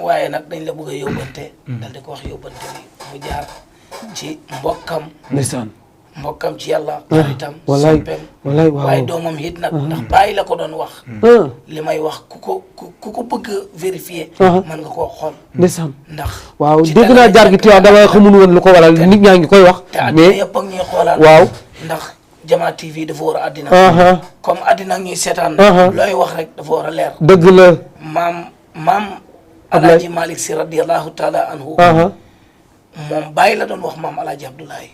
Speaker 5: waaye nag dañ la bëgg a yóbbante dal di ko wax yóbbante bi mu jaar ci mbokkam mbokkam ci yàlla xaritam soppeem waaye doomam it nag ndax bàyyi la ko doon wax li may wax ku ko bëgg a vérifier mën nga koo xool
Speaker 6: ndeysaan
Speaker 5: ndax
Speaker 6: waaw dégg naa jaar gi Tiwaawan dama xamul woon lu ko waral nit ñaa ngi koy wax
Speaker 5: te àddina yëpp ak ñuy xoolaan
Speaker 6: waaw
Speaker 5: ndax Jama TV dafa war a àddina comme àddina ñuy seetaan looy wax rek dafa war a leer
Speaker 6: dëgg la
Speaker 5: maam Alaaji Malick Si radiyallahu taala anhu moom bàyyi la doon wax maam Alaaji Abdoulaye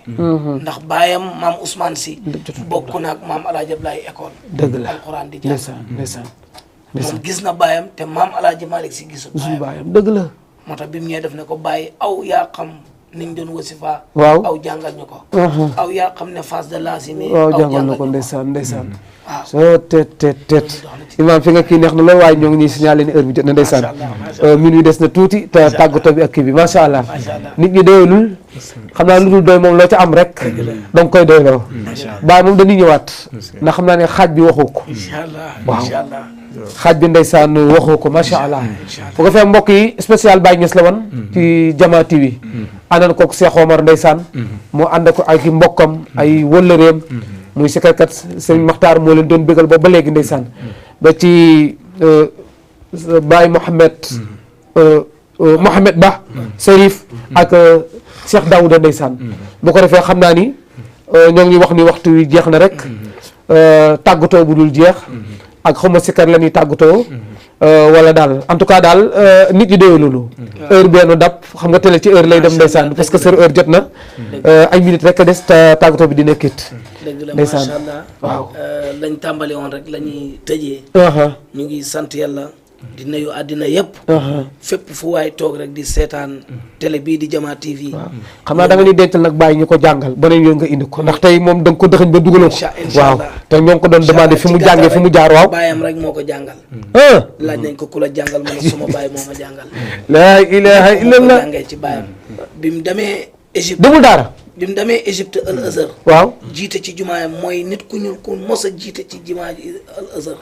Speaker 5: ndax bàyyam maam Ousmane Si bokk naag maam Alaaji Abdoulaye école
Speaker 6: dëgg la
Speaker 5: alxuraan di jàng
Speaker 6: ndeysaan
Speaker 5: moom gis na bàyyam te maam Alaaji Malick Si gisul
Speaker 6: bàyyam dëgg la
Speaker 5: moo tax bi mu ñëwee def ne ko bàyyi aw yaa xam niñ doon wasifa
Speaker 6: waaw
Speaker 5: aw jàngal ñu ko aw yaa xam ne phase de laazimi
Speaker 6: waaw jàngal na ko ndeysaan soo tet imaam fi nga kii neex na loolu waaye ñoo ngi ñuy signalé ni heure bi jot na ndeysaan minuit des na tuuti te tàggatoo bi ak kii bi macha allah nit ñi doyalul xam naa lu dul doy moom loo ca am rek da nga koy doy loo Baye moom dañuy ñëwaat ndax xam naa ne xaaj bi waxoo ko
Speaker 5: incha allah
Speaker 6: waaw
Speaker 5: incha allah
Speaker 6: xaaj bi ndeysaan waxoo ko macha allah bu ko fee mbokk yi spécial Baye Niass la woon ci Jama TV àndan kook Cheikh Omar ndeysaan moo ànd ko ay mbokkam ay wëllëreem muy sikarkat Serigne Makhtar moo leen doon bégal boobu ba léegi ndeysaan ba ci Baye Mohamed Ba Serif ak Cheikh Daouda ndeysaan bu ko defee xam naa ni ñoo ngi wax ni waxtu wi jeex na rek tàggatoo bu dul jeex ak xawma sikar la ñuy tàggatoo wala daal en tout cas daal nit ñi doyoo loolu heure benn dab xam nga télé ci heure lay dem ndeysaan parce que seen heure jot na ay minutes rek a des tàggatoo bi di nekkit
Speaker 5: dëgg la
Speaker 6: ndeysaan
Speaker 5: macha allah
Speaker 6: waaw
Speaker 5: lañ tàmbali woon rek la ñuy tëjee ñu ngi sant yàlla di nuyu àddina yëpp fépp fu waay toog rek di seetaan télé bii di Jama TV
Speaker 6: xam naa da nga ñuy dencal nag bàyyi ñu ko jàngal beneen yoon nga indi ko ndax tey moom da nga ko dëxëñ ba dugaloo ko waaw te ñoo ngi ko doon demandé fi mu jàngee fi mu jaar waaw
Speaker 5: baayam rek moo ko jàngal laaj nañ ko ku la jàngal mu ne suma baay moo ma jàngal
Speaker 6: laa ilaha illallah
Speaker 5: jàngee ci baayam bi mu demee Égypte
Speaker 6: demul daara
Speaker 5: bi mu demee Égypte Al Azhar
Speaker 6: waaw
Speaker 5: jiite ci jumaayam mooy nit ku ñuul ku mos a jiite ci jumaa ji Al Azhar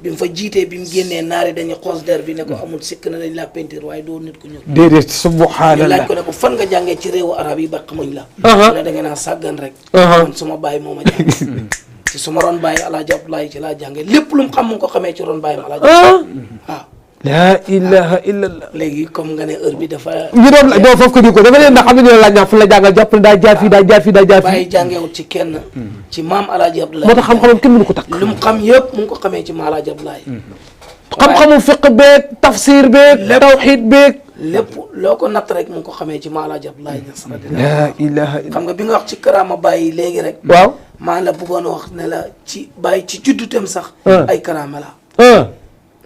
Speaker 5: bi mu fa jiitee bi mu génnee naari dañuy xoos der bi ne ko amul sikk na dañ la peinture waaye doo nit ku ñuul
Speaker 6: déedéet
Speaker 5: ñu
Speaker 6: subhanallah
Speaker 5: laaj ko ne ko fan nga jàngee ci réewu arab yi ba xamuñ la mu ne da ngeen a sàggan rek man suma baay moo ma jàng ci suma ron baay Alaaji Abdoulaye ci laa jàngee lépp lu mu xam mu ngi ko xamee ci ron baay ma Alaaji waaw
Speaker 6: laa ilaha illallah
Speaker 5: léegi comme nga ne heure bi dafa
Speaker 6: ñu doon la doo foofu ko di ko dafa leen ndax am na ñoo laaj naa fu la jàngal jàpp ne daa jaar fii daa jaar fii daa jaar fii
Speaker 5: bàyyi jàngewut ci kenn ci maam Alaaji Abdoulaye
Speaker 6: moo tax xam-xamam kenn mënu ko takk
Speaker 5: lu mu xam yëpp mu ngi ko xamee ci maam Alaaji Abdoulaye
Speaker 6: xam-xamu fiq beeg tafsir beeg tawxiid beeg
Speaker 5: lépp loo ko natt rek mu ngi ko xamee ci maam Alaaji Abdoulaye Niass
Speaker 6: laa ilaha illallah
Speaker 5: xam nga bi nga wax ci karaama bàyyi léegi rek
Speaker 6: waaw
Speaker 5: maa la bëggoon wax ne la ci bàyyi ci juddutem sax ay karaama la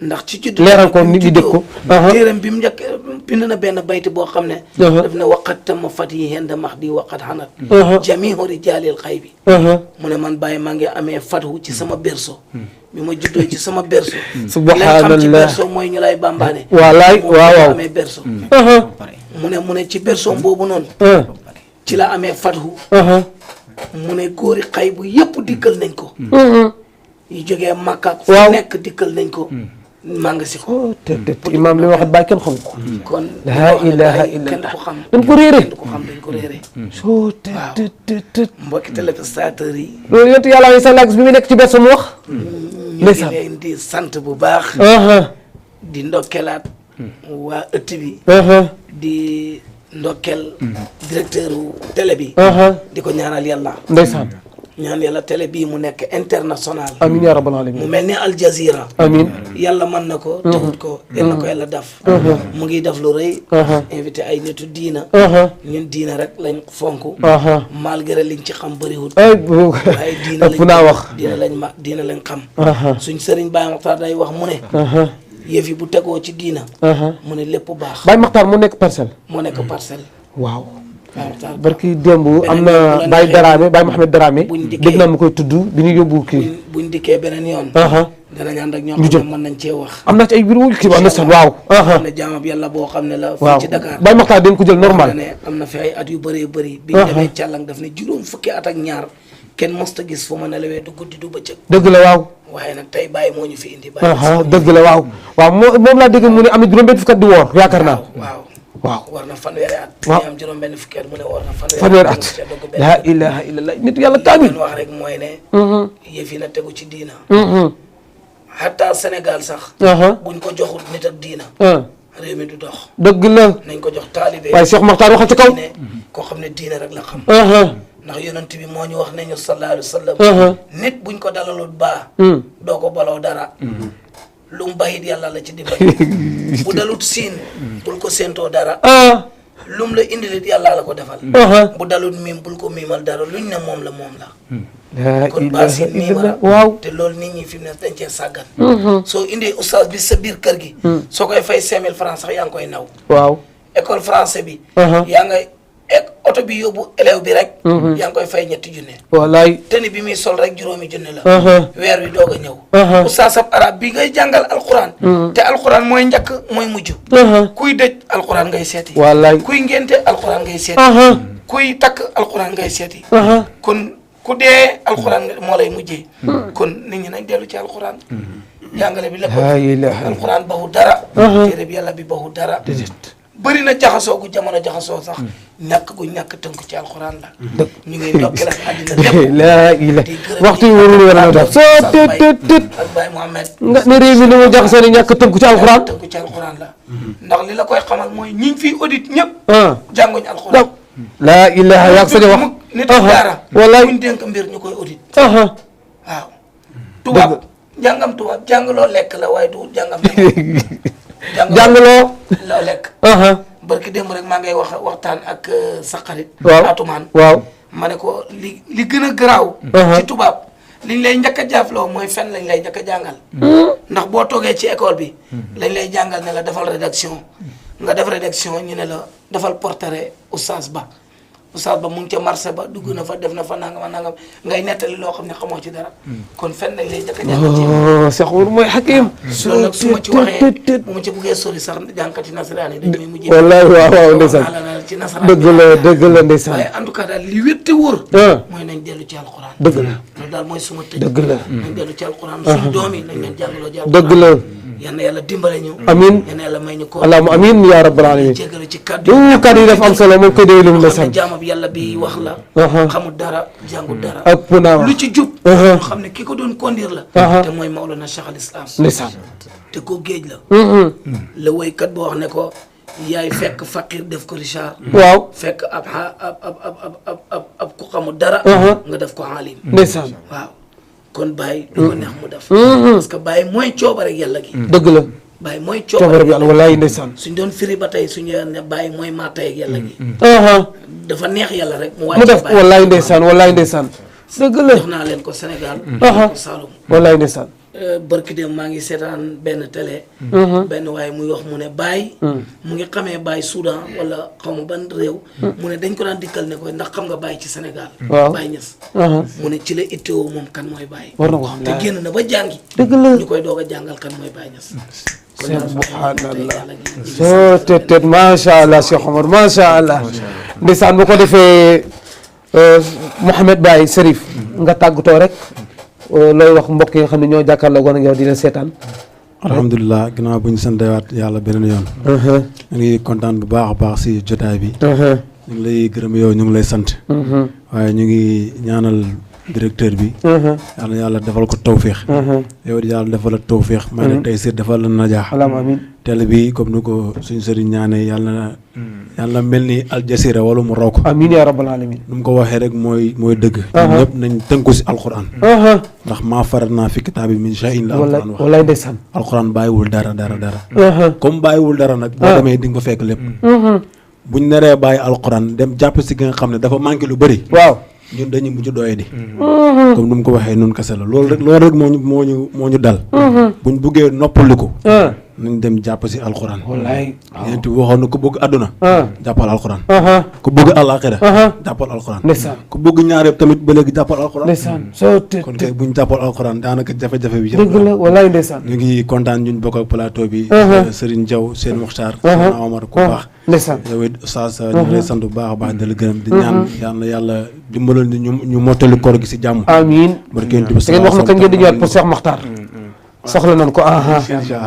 Speaker 5: ndax ci juddu
Speaker 6: leeral ko nit ñi dégg ko
Speaker 5: téeram bi mu njëkk bind na benn bayti boo xam ne daf ne waqat tama fat yi henda max di waqat xanat jamihu rijaalil xay bi mu ne man bàyyi maa ngi amee fatu ci sama berceau bi ma juddoo ci sama berceau
Speaker 6: subhanallah
Speaker 5: leen xam ci berceau mooy ñu lay bambaane
Speaker 6: wallaay waaw waaw
Speaker 5: amee berceau mu ne ci berceau boobu noonu ci la amee fatu mu ne góori xay bu yëpp dikkal nañ ko yu jógee Makka fu nekk dikkal nañ ko maa nga si ko
Speaker 6: te imaam li waxat bàyyi kenn xam ko
Speaker 5: kon
Speaker 6: laa ilaha
Speaker 5: kenn du
Speaker 6: illallah
Speaker 5: ko xam
Speaker 6: dañ ko réere
Speaker 5: kenn du ko xam dañ ko réere
Speaker 6: soo te
Speaker 5: mbokki téléspectateurs yi
Speaker 6: loolu yontu yàlla yi sa lags bi mu nekk ci bet sama wax
Speaker 5: ñu ngi leen di sant bu baax di ndokkelaat waa ëtt bi di ndokkel directeur télé bi di ko ñaanal yàlla
Speaker 6: ndeysaan
Speaker 5: ñaan yàlla télé bii mu nekk international
Speaker 6: amin ya rabbal alamin
Speaker 5: mu mel ni Al Jazeera
Speaker 6: amin
Speaker 5: yàlla mën na ko taxut ko yal na ko yàlla def mu ngi def lu rëy invité ay nitu diina ñun diina rek lañ fonk malgré liñ ci xam bëriwul
Speaker 6: ay
Speaker 5: waaye diina
Speaker 6: ëpp naa wax
Speaker 5: diina lañ xam suñ sëriñ Baye Makhtar day wax mu ne yëf yi bu tegoo ci diina mu ne lépp baax
Speaker 6: Baye Makhtar mu nekk parcelle
Speaker 5: moo nekk parcelle
Speaker 6: waaw barki démb am na Baye Dramé Baye Mohamed Dramé dégg naa mu koy tudd bi ñu yóbbu kii
Speaker 5: buñ dikkee beneen yoon danañ ànd ak ñoo xam ne mën nañ cee wax
Speaker 6: am na ci ay biir wu kii wax na sax waaw
Speaker 5: am na jaamab yàlla boo xam ne la fii ci Dakar
Speaker 6: Baye Makhtar dañ ko jël normal
Speaker 5: ne am na fi ay at yu bëree bëri biñ demee càllang daf ne juróom fukki at ak ñaar kenn mosta gis fu ma nelawee du guddi du bëccëg
Speaker 6: dëgg la waaw
Speaker 5: waaye nag tey Baye moo ñu fi indi Baye
Speaker 6: dëgg la waaw waaw moom laa dégg mu ne am na juróom benn fukki at di woor yaakaar naa waaw
Speaker 5: war na fanweeri at
Speaker 6: waaw
Speaker 5: am juróom benn fukki at mu ne war na
Speaker 6: fanweeri at laa ilaha illallah nit yàlla kaamil
Speaker 5: wax rek mooy ne yëf yi na tegu ci diina hatta Sénégal sax buñ ko joxul nit ak diina réew mi du dox
Speaker 6: dëgg la
Speaker 5: nañ ko jox taalibe
Speaker 6: waaye Cheikh Makhtar waxal ci kaw
Speaker 5: koo xam ne diina rek la xam ndax yonent bi moo ñu wax ne ñu sallallahu alayhi wa sallam nit buñ ko dalalul baa doo ko baloo dara lu mu bayit yàlla la ci dimbali bu dalut siin bul ko séentoo dara lu mu la indilit yàlla la ko defal bu dalut miim bul ko miimal dara luñ ne moom la kon baa siin miimala
Speaker 6: waaw
Speaker 5: te loolu nit ñi fi mu ne dañ cee sàggan soo indee oustaz bi sa biir kër gi soo koy fay 5000 francs sax yaa ngi koy naw
Speaker 6: waaw
Speaker 5: école français bi yaa ngay oto bi yóbbu élève bi rek yaa ngi koy fay 3 junne
Speaker 6: wallaay
Speaker 5: teni bi muy sol rek 2 junne la
Speaker 6: aha
Speaker 5: weer wi doog a ñëw
Speaker 6: aha
Speaker 5: oustaz ab arab bi ngay jàngal alquran te alquran mooy njëkk mooy mujj
Speaker 6: aha
Speaker 5: kuy dëj alquran ngay seeti
Speaker 6: wallaay
Speaker 5: kuy ngénte alquran ngay seeti
Speaker 6: aha
Speaker 5: kuy takk alquran ngay seeti
Speaker 6: aha
Speaker 5: kon ku dee alquran moo lay mujjee kon nit ñi nañ dellu ci alquran jàngale bi lépp
Speaker 6: laa ilaaha
Speaker 5: alquran baxu dara téere bi yàlla bi baxu dara
Speaker 6: déedéet
Speaker 5: bëri na jaxasoo gu jamono jaxasoo sax ñàkk gu ñàkk tënk ci alquran la ñu ngi ndokkeel ak àddina lépp
Speaker 6: laa ilaaha waxtu yi warul war a def soo tët tët tët
Speaker 5: ak Baye Mohamed
Speaker 6: nga ne réew mi ni mu jaxasoo ni ñàkk tënku ci alxuraan
Speaker 5: tënk ci alquran la ndax li la koy xamal mooy ñiñ fiy audit ñëpp
Speaker 6: ah
Speaker 5: jànguñ alquran
Speaker 6: laa ilaaha yaa ko sañ a wax
Speaker 5: nit ak daara
Speaker 6: wallaay
Speaker 5: buñ dénk mbir ñu koy audit
Speaker 6: aha
Speaker 5: waaw tubaab jàngam tubaab jàng loo lekk la waaye du jàngam
Speaker 6: jàngaloo
Speaker 5: loo lekk
Speaker 6: aha
Speaker 5: barki démb rek maa ngay waxtaan ak sa xarit
Speaker 6: waaw
Speaker 5: atumaan
Speaker 6: waaw
Speaker 5: ma ne ko li gën a garaaw ci tubaab liñ lay njëkk a jaafloo mooy fen lañ lay njëkk a jàngal ndax boo toogee ci école bi lañ lay jàngal ne la defal rédaction nga def rédaction ñu ne la defal portrait oustaz ba mu ngi ca marché ba dugg na fa def na fa nangam nangam ngay nettali loo xam ne xamoo ci dara kon fen lañ lay njëkk a jàngal ci
Speaker 6: Cheikh Oumar mooy Hakim
Speaker 5: loolu nag su ma ci waxee bu ma ci buggee sori sax jànkati nasaraan yi dañuy mujjee
Speaker 6: wallaay waaw waaw ndeysaan
Speaker 5: ci nasaraan
Speaker 6: dëgg la ndeysaan
Speaker 5: waaye en tout cas daal li wér te wóor mooy nañ dellu ci alquran
Speaker 6: dëgg la
Speaker 5: loolu daal mooy suma tëj
Speaker 6: dëgg la
Speaker 5: nañ dellu ci alquran suñu doom yi nañ leen jàngaloo ci alquran
Speaker 6: dëgg la
Speaker 5: yal na yàlla dimbale ñu
Speaker 6: amiin
Speaker 5: yal na yàlla may ñu ko
Speaker 6: allahumma amiin yaa rabbal alamin
Speaker 5: jégalu ci kaddu
Speaker 6: kaddu yi dafa am solo moom koy déglu mu
Speaker 5: xam ne
Speaker 6: ndeysaan
Speaker 5: jaamab yàlla bi wax la xamul dara jàngul dara
Speaker 6: ëpp naa wax
Speaker 5: lu ci jub moo xam ne ki ko doon conduire la te mooy Mawlana Cheikh al Islam
Speaker 6: ndeysaan
Speaker 5: te ko géej la la woykat boo wax ne ko yaay fekk faqir def ko Richard
Speaker 6: waaw
Speaker 5: fekk ab ku xamul dara nga def ko alim
Speaker 6: ndeysaan
Speaker 5: waaw kon Baye lu ko neex mu def parce que Baye mooy coobare yàlla gi
Speaker 6: dëgg la
Speaker 5: Baye mooy
Speaker 6: coobare bi yàlla wallaay ndeysaan
Speaker 5: suñ doon firi ba tey suñu ne Baye mooy maa tey ak yàlla gi dafa neex yàlla rek mu
Speaker 6: mu def
Speaker 5: wàcc Baye
Speaker 6: wallaay ndeysaan wallaay ndeysaan dëgg la
Speaker 5: jox naa leen ko Sénégal ko Saloum
Speaker 6: wallaay ndeysaan
Speaker 5: barki dem maa ngi seetaan benn télé benn waaye muy wax mu ne Baye mu ngi xamee Baye Soudan wala xaw ma ban réew mu ne dañ ko daan dikkal ne ko ndax xam nga Baye ci Sénégal
Speaker 6: waaw
Speaker 5: Baye Niass mu ne ci la itteewoo moom kan mooy Baye
Speaker 6: war na ko xam
Speaker 5: te génn na ba jàngi
Speaker 6: dëgg la
Speaker 5: ñu koy doog a jàngal kan mooy Baye Niass
Speaker 6: subhanallah soo tët tët macha allah Cheikh Omar macha allah ndeysaan bu ko defee Mouhamed Baye Serif nga tàggatoo rek looy wax mbokk yi nga xam ne ñoo jàkkaarloo woon ak yow di la seetaan
Speaker 2: alhamdulilah ginnaaw bu ñu santewaat yàlla beneen yoon ñu ngi kontaan bu baax a baax si jotaay bi ñu ngi lay gërëm yow ñu ngi lay sant waaye ñu ngi ñaanal directeur bi yàlla yàlla defal ko tawféex yow yàlla defal la tawféex may la tey sir defal la najaax
Speaker 6: amiin
Speaker 2: télé bi comme ni ko suñu sëriñ ñaanee yàlla mel ni Al Jazeera wala mu raw ko
Speaker 6: amiin yaa rabbal alamin
Speaker 2: nu mu ko waxee rek mooy dëgg ñëpp nañ tënku si alquran ndax maa farat naa fi kitaab bi min shay'in la alquran wax
Speaker 6: wallaay ndeysaan
Speaker 2: alquran bàyyiwul dara comme bàyyiwul dara nag boo demee di nga fa fekk lépp buñ neree bàyyi alquran dem jàpp si ki nga xam ne dafa manqué lu bëri
Speaker 6: waaw
Speaker 2: ñun dañuy mujj doye di comme nu mu ko waxee nun kese la loolu rek moo ñu dal buñ buggee noppaliku nañ dem jàpp si alxuraan
Speaker 6: wallaay
Speaker 2: ñeent waxoon na ku bëgg àdduna jàppal alxuraan ku bëgg àllaaxira jàppal alxuraan
Speaker 6: ndeysaan
Speaker 2: ku bëgg ñaar yëpp tamit ba léegi jàppal alxuraan
Speaker 6: ndeysaan soo te
Speaker 2: kon kay buñ jàppal alxuraan daanaka jafe-jafe bi
Speaker 6: dëgg la wallaay ndeysaan
Speaker 2: ñu ngi kontaan ñun bokk ak plateau bi Serigne Diaw seen Muxtaar Omar ku baax
Speaker 6: ndeysaan
Speaker 2: yow it Oustaz ñu ngi lay sant bu baax a baax di la gërëm di ñaan yàlla dimbalal ni ñu mottali koor gi si jàmm
Speaker 6: amiin
Speaker 2: barkeen bi
Speaker 6: ngeen wax na kañ ngeen di ñëwaat pour Cheikh Makhtar soxla nañ ko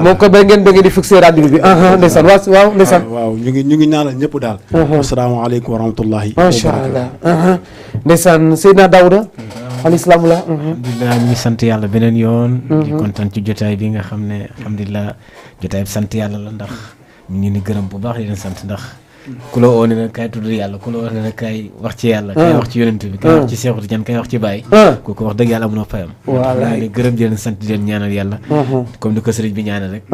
Speaker 6: moom ko ba ngeen bëgg di fixé radio bi ndeysaan waaw ndeysaan
Speaker 2: waaw ñu ngi ñaanal ñëpp daal asalaamaaleykum wa rahmatullahi
Speaker 6: macha allah ndeysaan Seydina Daouda al islam la
Speaker 3: alhamdulilah ñu ngi sant yàlla beneen yoon di kontaan ci jotaay bi nga xam ne alhamdulilah jotaay bi sant yàlla la ndax ñu ngi ni gërëm bu baax di leen sant ndax ku la oo ne na kaay tudd yàlla ku la oo ne na kaay wax ci yàlla kaay wax ci yonent bi kaay wax ci Seexu Tijaan kaay wax ci Baay kooku wax dëgg yàlla amunoo fayam
Speaker 6: wallaay
Speaker 3: ne gërëm di leen sant di leen ñaanal yàlla comme ni ko sëriñ bi ñaanal rek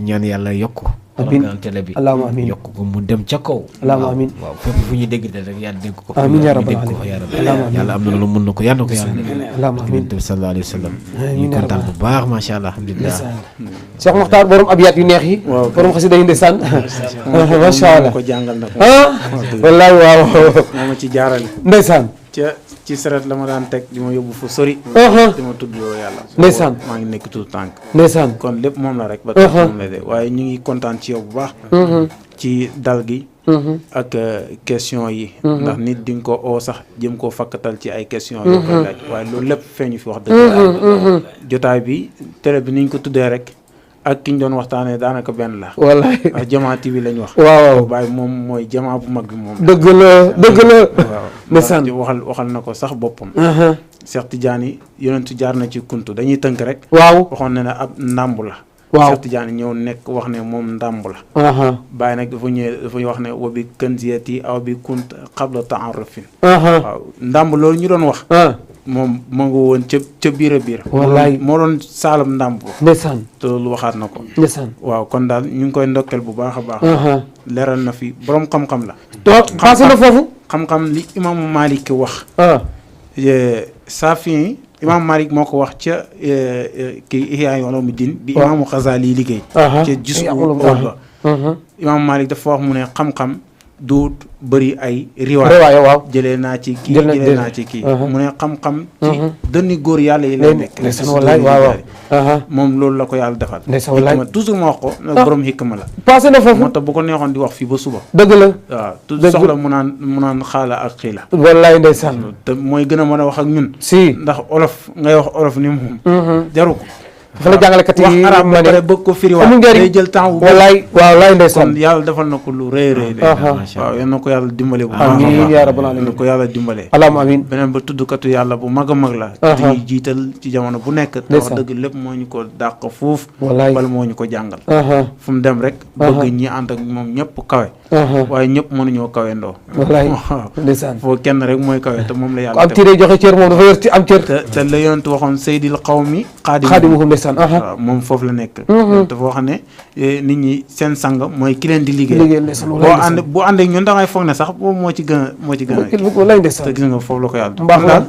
Speaker 3: ñaan yàlla yokk programme télé bi
Speaker 6: allahumma amiin
Speaker 3: yokk ko mu dem ca kaw
Speaker 6: allahumma amiin
Speaker 3: waaw fépp fu ñu dégg rek yàlla dégg ko
Speaker 6: amiin yaa rabbal
Speaker 3: dégg ko
Speaker 6: aalamiin
Speaker 3: yaa rabbi yàlla am na loolu mën na ko yàlla na ko yàlla
Speaker 6: allahumma amiin
Speaker 3: def sallallahu alayhi wa sallam
Speaker 6: amiin
Speaker 3: ñu kontaan bu baax macha allah alhamdulilah
Speaker 6: Cheikh Makhtar borom abyaat yu neex yi borom xasida yi ndeysaan macha allah
Speaker 4: ko jàngal nag
Speaker 6: wallaay waaw
Speaker 4: moo ma ci jaarale
Speaker 6: ndeysaan
Speaker 4: ci saret la ma daan teg di ma yóbbu fu sori di ma tudd loo yàlla
Speaker 6: ndeysaan
Speaker 4: maa ngi nekk tout tànk
Speaker 6: ndeysaan
Speaker 4: kon lépp moom la rek ba tax moom la de waaye ñu ngi kontaan ci yow bu baax ci dal gi ak question yi ndax nit di nga ko oo sax jëm koo fakkatal ci ay question yoo koy laaj waaye loolu lépp feeñu fi wax dëgg jotaay bi télé bi niñ ko tuddee rek ak ki ñu doon waxtaanee daanaka benn la
Speaker 6: wallaay
Speaker 4: ndax Jamaa TV lañ wax
Speaker 6: waaw
Speaker 4: Baye moom mooy jamaa bu mag bi moom
Speaker 6: dëgg la dëgg la
Speaker 4: waaw
Speaker 6: ndeysaan
Speaker 4: waxal na ko sax boppam Cheikh Tidiane yonentu jaar na ci kuntu dañuy tënk rek
Speaker 6: waaw
Speaker 4: waxoon na ne ab ndàmb la
Speaker 6: waaw
Speaker 4: Cheikh Tidiane ñëw nekk wax ne moom ndàmb la Baye nag dafa ñëwee dafa wax ne wa bi kanziyati aw bi kunt qabla ta'arrufin waaw ndàmb loolu ñu doon wax moom ma nga woon ca biir a biir
Speaker 6: wallaay
Speaker 4: moo doon saalam ndàmb
Speaker 6: ndeysaan
Speaker 4: te loolu waxaat na ko
Speaker 6: ndeysaan
Speaker 4: waaw kon daal ñu ngi koy ndokkeel bu baax a baax leeral na fi borom xam-xam la
Speaker 6: to passé na foofu
Speaker 4: xam-xam li imaamu Malik wax Saafi imaam Malik moo ko wax ca kii Ihya Ulumuddin bi imaamu Xasaali yi liggéey ca gis ba imaam Malik dafa wax mu ne xam-xam duut bëri ay riwaaya
Speaker 6: waaw
Speaker 4: jëlee naa ci kii jëlee naa ci kii mu ne xam-xam ci dënni góor yàlla yi lay nekk
Speaker 6: wallaay waaw
Speaker 4: moom loolu la ko yàlla defal hikma toujours ma wax ko nag borom hikma la
Speaker 6: passé na foofu
Speaker 4: moo tax bu ko neexoon di wax fii ba suba
Speaker 6: dëgg la
Speaker 4: waaw toujours soxla mu naan xaala ak xii la
Speaker 6: wallaay ndeysaan
Speaker 4: te mooy gën a mën a wax ak ñun
Speaker 6: si
Speaker 4: ndax olof ngay wax olof ni moom jaru ko
Speaker 6: dafa la jàngalekat yi
Speaker 4: wax arab ba pare bëgg ko firiwaat day jël temps bu
Speaker 6: wallaay waaw laay ndeysaan
Speaker 4: kon yàlla defal na ko lu rëy rëy waaw yal na ko yàlla dimbale bu baax
Speaker 6: amiin yaa rabbal aalamiin
Speaker 4: na ko yàlla dimbale
Speaker 6: allahumma amiin
Speaker 4: beneen ba tuddkatu yàlla bu mag a mag la di jiital ci jamono bu nekk te wax dëgg lépp moo ñu ko dàq foofu wala moo ñu ko jàngal fu mu dem rek bëgg ñi ànd ak moom ñëpp kawe waaye ñëpp mënuñoo kawe ndoo
Speaker 6: wallaay ndeysaan
Speaker 4: foo kenn rek mooy kawe te moom la yàlla
Speaker 6: am cër joxe cër moom dafa yor ci am cër
Speaker 4: te la yonent waxoon sayyidil qawmi
Speaker 6: xaadimuhum ndeysaan
Speaker 4: waaw moom foofu la nekk dafa wax ne nit ñi seen sang mooy ki leen di liggéey boo ànd ak ñun da ngay foog ne sax boobu moo ci gën a
Speaker 6: wallaay ndeysaan
Speaker 4: te gis nga foofu la ko yàlla
Speaker 6: mbaax la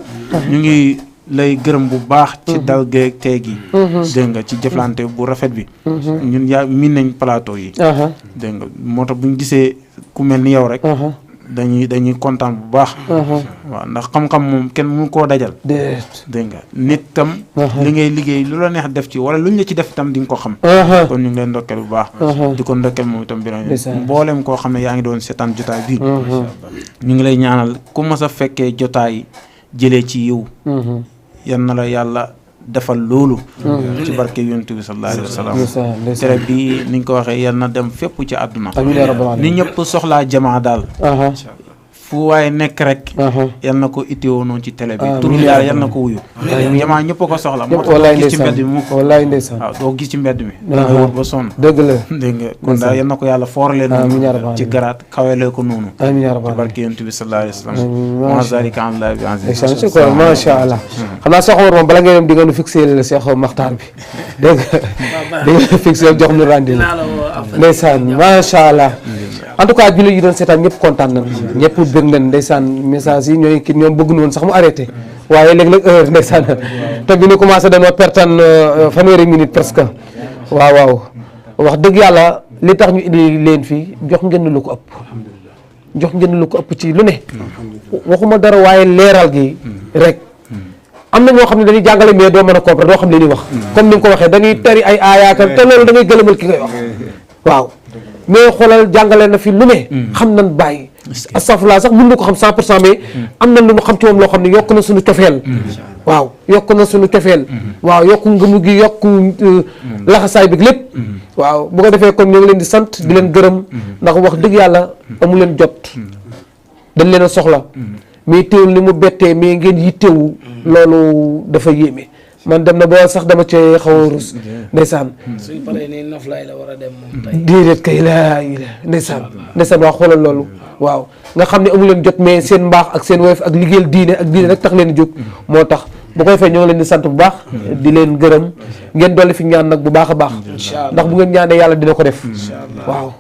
Speaker 4: ñu ngi lay gërëm bu baax ci dal geeg tey gi dégg nga ci jëflante bu rafet bi ñun yaa miin nañ plateau yi dégg nga moo tax bu ñu gisee ku mel ni yow rek dañuy kontaan bu baax waaw ndax xam-xam moom kenn mënu koo dajal dégg nga nit tam li ngay liggéey lu la neex def ci wala lu ñu la ci def itam di nga ko xam kon ñu ngi leen ndokkeel bu baax di ko ndokkeel moom itam biram mboolem koo xam ne yaa ngi doon seetaan jotaay bii ñu ngi lay ñaanal ku mas a fekkee jotaay jëlee ci yiw yan na la yàlla defal loolu ci barke yonent bi sallallahu alayhi wa sallam tere bi ni nga ko waxee yal na dem fépp ci àdduna ni ñëpp soxlaa jamaa daal fu waaye nekk rek yal na ko itteewoo noonu ci télé bi tur bi daal yal na ko wuyu jamaa ñëpp ko soxla moo tax doo gis ci mbedd mi mu
Speaker 6: wallaay ndeysaan
Speaker 4: waaw doo gis ci mbedd mi da nga wut ba sonn
Speaker 6: dëgg la
Speaker 4: dégg nga kon daal yal na ko yàlla foorale noonu ci garaat kawelee ko noonu
Speaker 6: amiin yaa rabbal
Speaker 4: ci barke yonent bi sallallahu alayhi wa sallam ma zalika an la bi aziz
Speaker 6: macha allah xam naa Cheikh Omar moom bala ngay dem di nga nu fixé la Cheikh Makhtar bi dégg nga di nga fixé jox nu rendez-vous ndeysaan macha allah en tout cas jullit yi doon seetaan ñëpp kontaan nañ ñëpp bëgg nañ ndeysaan message yi ñooy kii ñoom bëgg woon sax mu arrêté waaye léeg-léeg heure ndeysaan te bi ñu commencé dañoo pertan fanweeri minute presque waaw wax dëgg yàlla li tax ñu indi leen fii jox ngeen lu ko ëpp ci lu ne waxuma dara waaye leeral gi rek am na ñoo xam ne dañuy jàngale mais doo mën a comprendre doo xam li ñuy wax comme ni nga ko waxee dañuy tari ay aayaakam te loolu da ngay gëlëmal ki ngay wax waaw mais xoolal jàngale na fi lu ne xam nañ bàyyi astafurlah sax mën na ko xam 100% mais am nañ lu ñu xam ci moom loo xam ne yokk na suñu cofeel waaw yokk na suñu cofeel waaw yokku ngëmu gi yokku laxasaay bi lépp waaw bu ko defee kon ñoo ngi leen di sant di leen gërëm ndax wax dëgg yàlla amu leen jot dañ leen a soxla mais teewul li mu bettee mais ngeen yittewu loolu dafa yéeme man dem na ba sax dama cee xaw a rus ndeysaan
Speaker 5: suñ paree nii noflaay la war a dem moom tey
Speaker 6: déedéet kay laa ndeysaan waa xoolal loolu waaw nga xam ne amu leen jot mais seen mbaax ak seen woyof ak liggéeyal diine ak diine rek tax leen jóg moo tax bu koy fee ñoo ngi leen di sant bu baax di leen gërëm ngeen dolli fi ñaan nag bu baax a baax ndax bu ngeen ñaanee yàlla dina ko def waaw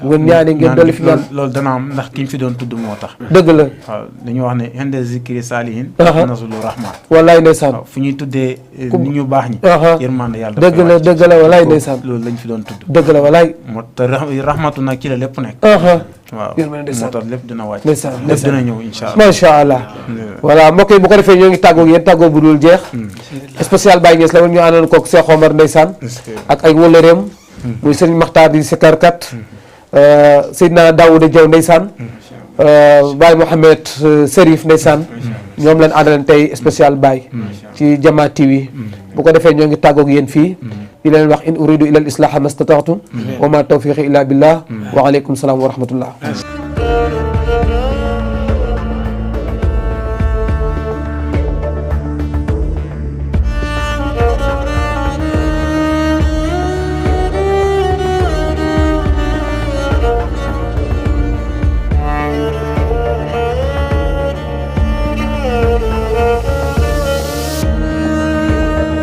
Speaker 6: bu ngeen ñaanee ngeen dolli fi ñaan
Speaker 4: loolu dana am ndax ki ñu fi doon tudd moo tax
Speaker 6: dëgg la
Speaker 4: waaw dañuy wax ne inde zikri saalihin nasulu rahman
Speaker 6: wallaay ndeysaan
Speaker 4: waaw fu ñuy tuddee ni ñu baax ñi yërmande yàlla
Speaker 6: dëgg la dëgg la wallaay ndeysaan
Speaker 4: loolu lañ fi doon tudd
Speaker 6: dëgg la wallaay
Speaker 4: moo te rahmatu nag ci la lépp nekk waaw moo tax lépp dina wàcc
Speaker 6: ndeysaan
Speaker 4: lépp dina ñëw incha allah
Speaker 6: macha allah voilà mbokk yi bu ko defee ñoo ngi tàggoog yéen tàggoo bu dul jeex spécial Baye Niass la woon ñu àndoon koog Cheikh Omar ndeysaan ak ay wëllëreem muy Serigne Makhtar di sikarkat Seydina Daouda Diaw ndeysaan Baye Mohamed Serif ndeysaan ñoom leen àndaleen tey spécial Baye ci Jama TV bu ko defee ñoo ngi tàggoog yéen fii di leen wax in uridu ila al islaha mastata'tu wa ma tawfiqi illa billah wa alaykum salaam wa rahmatullah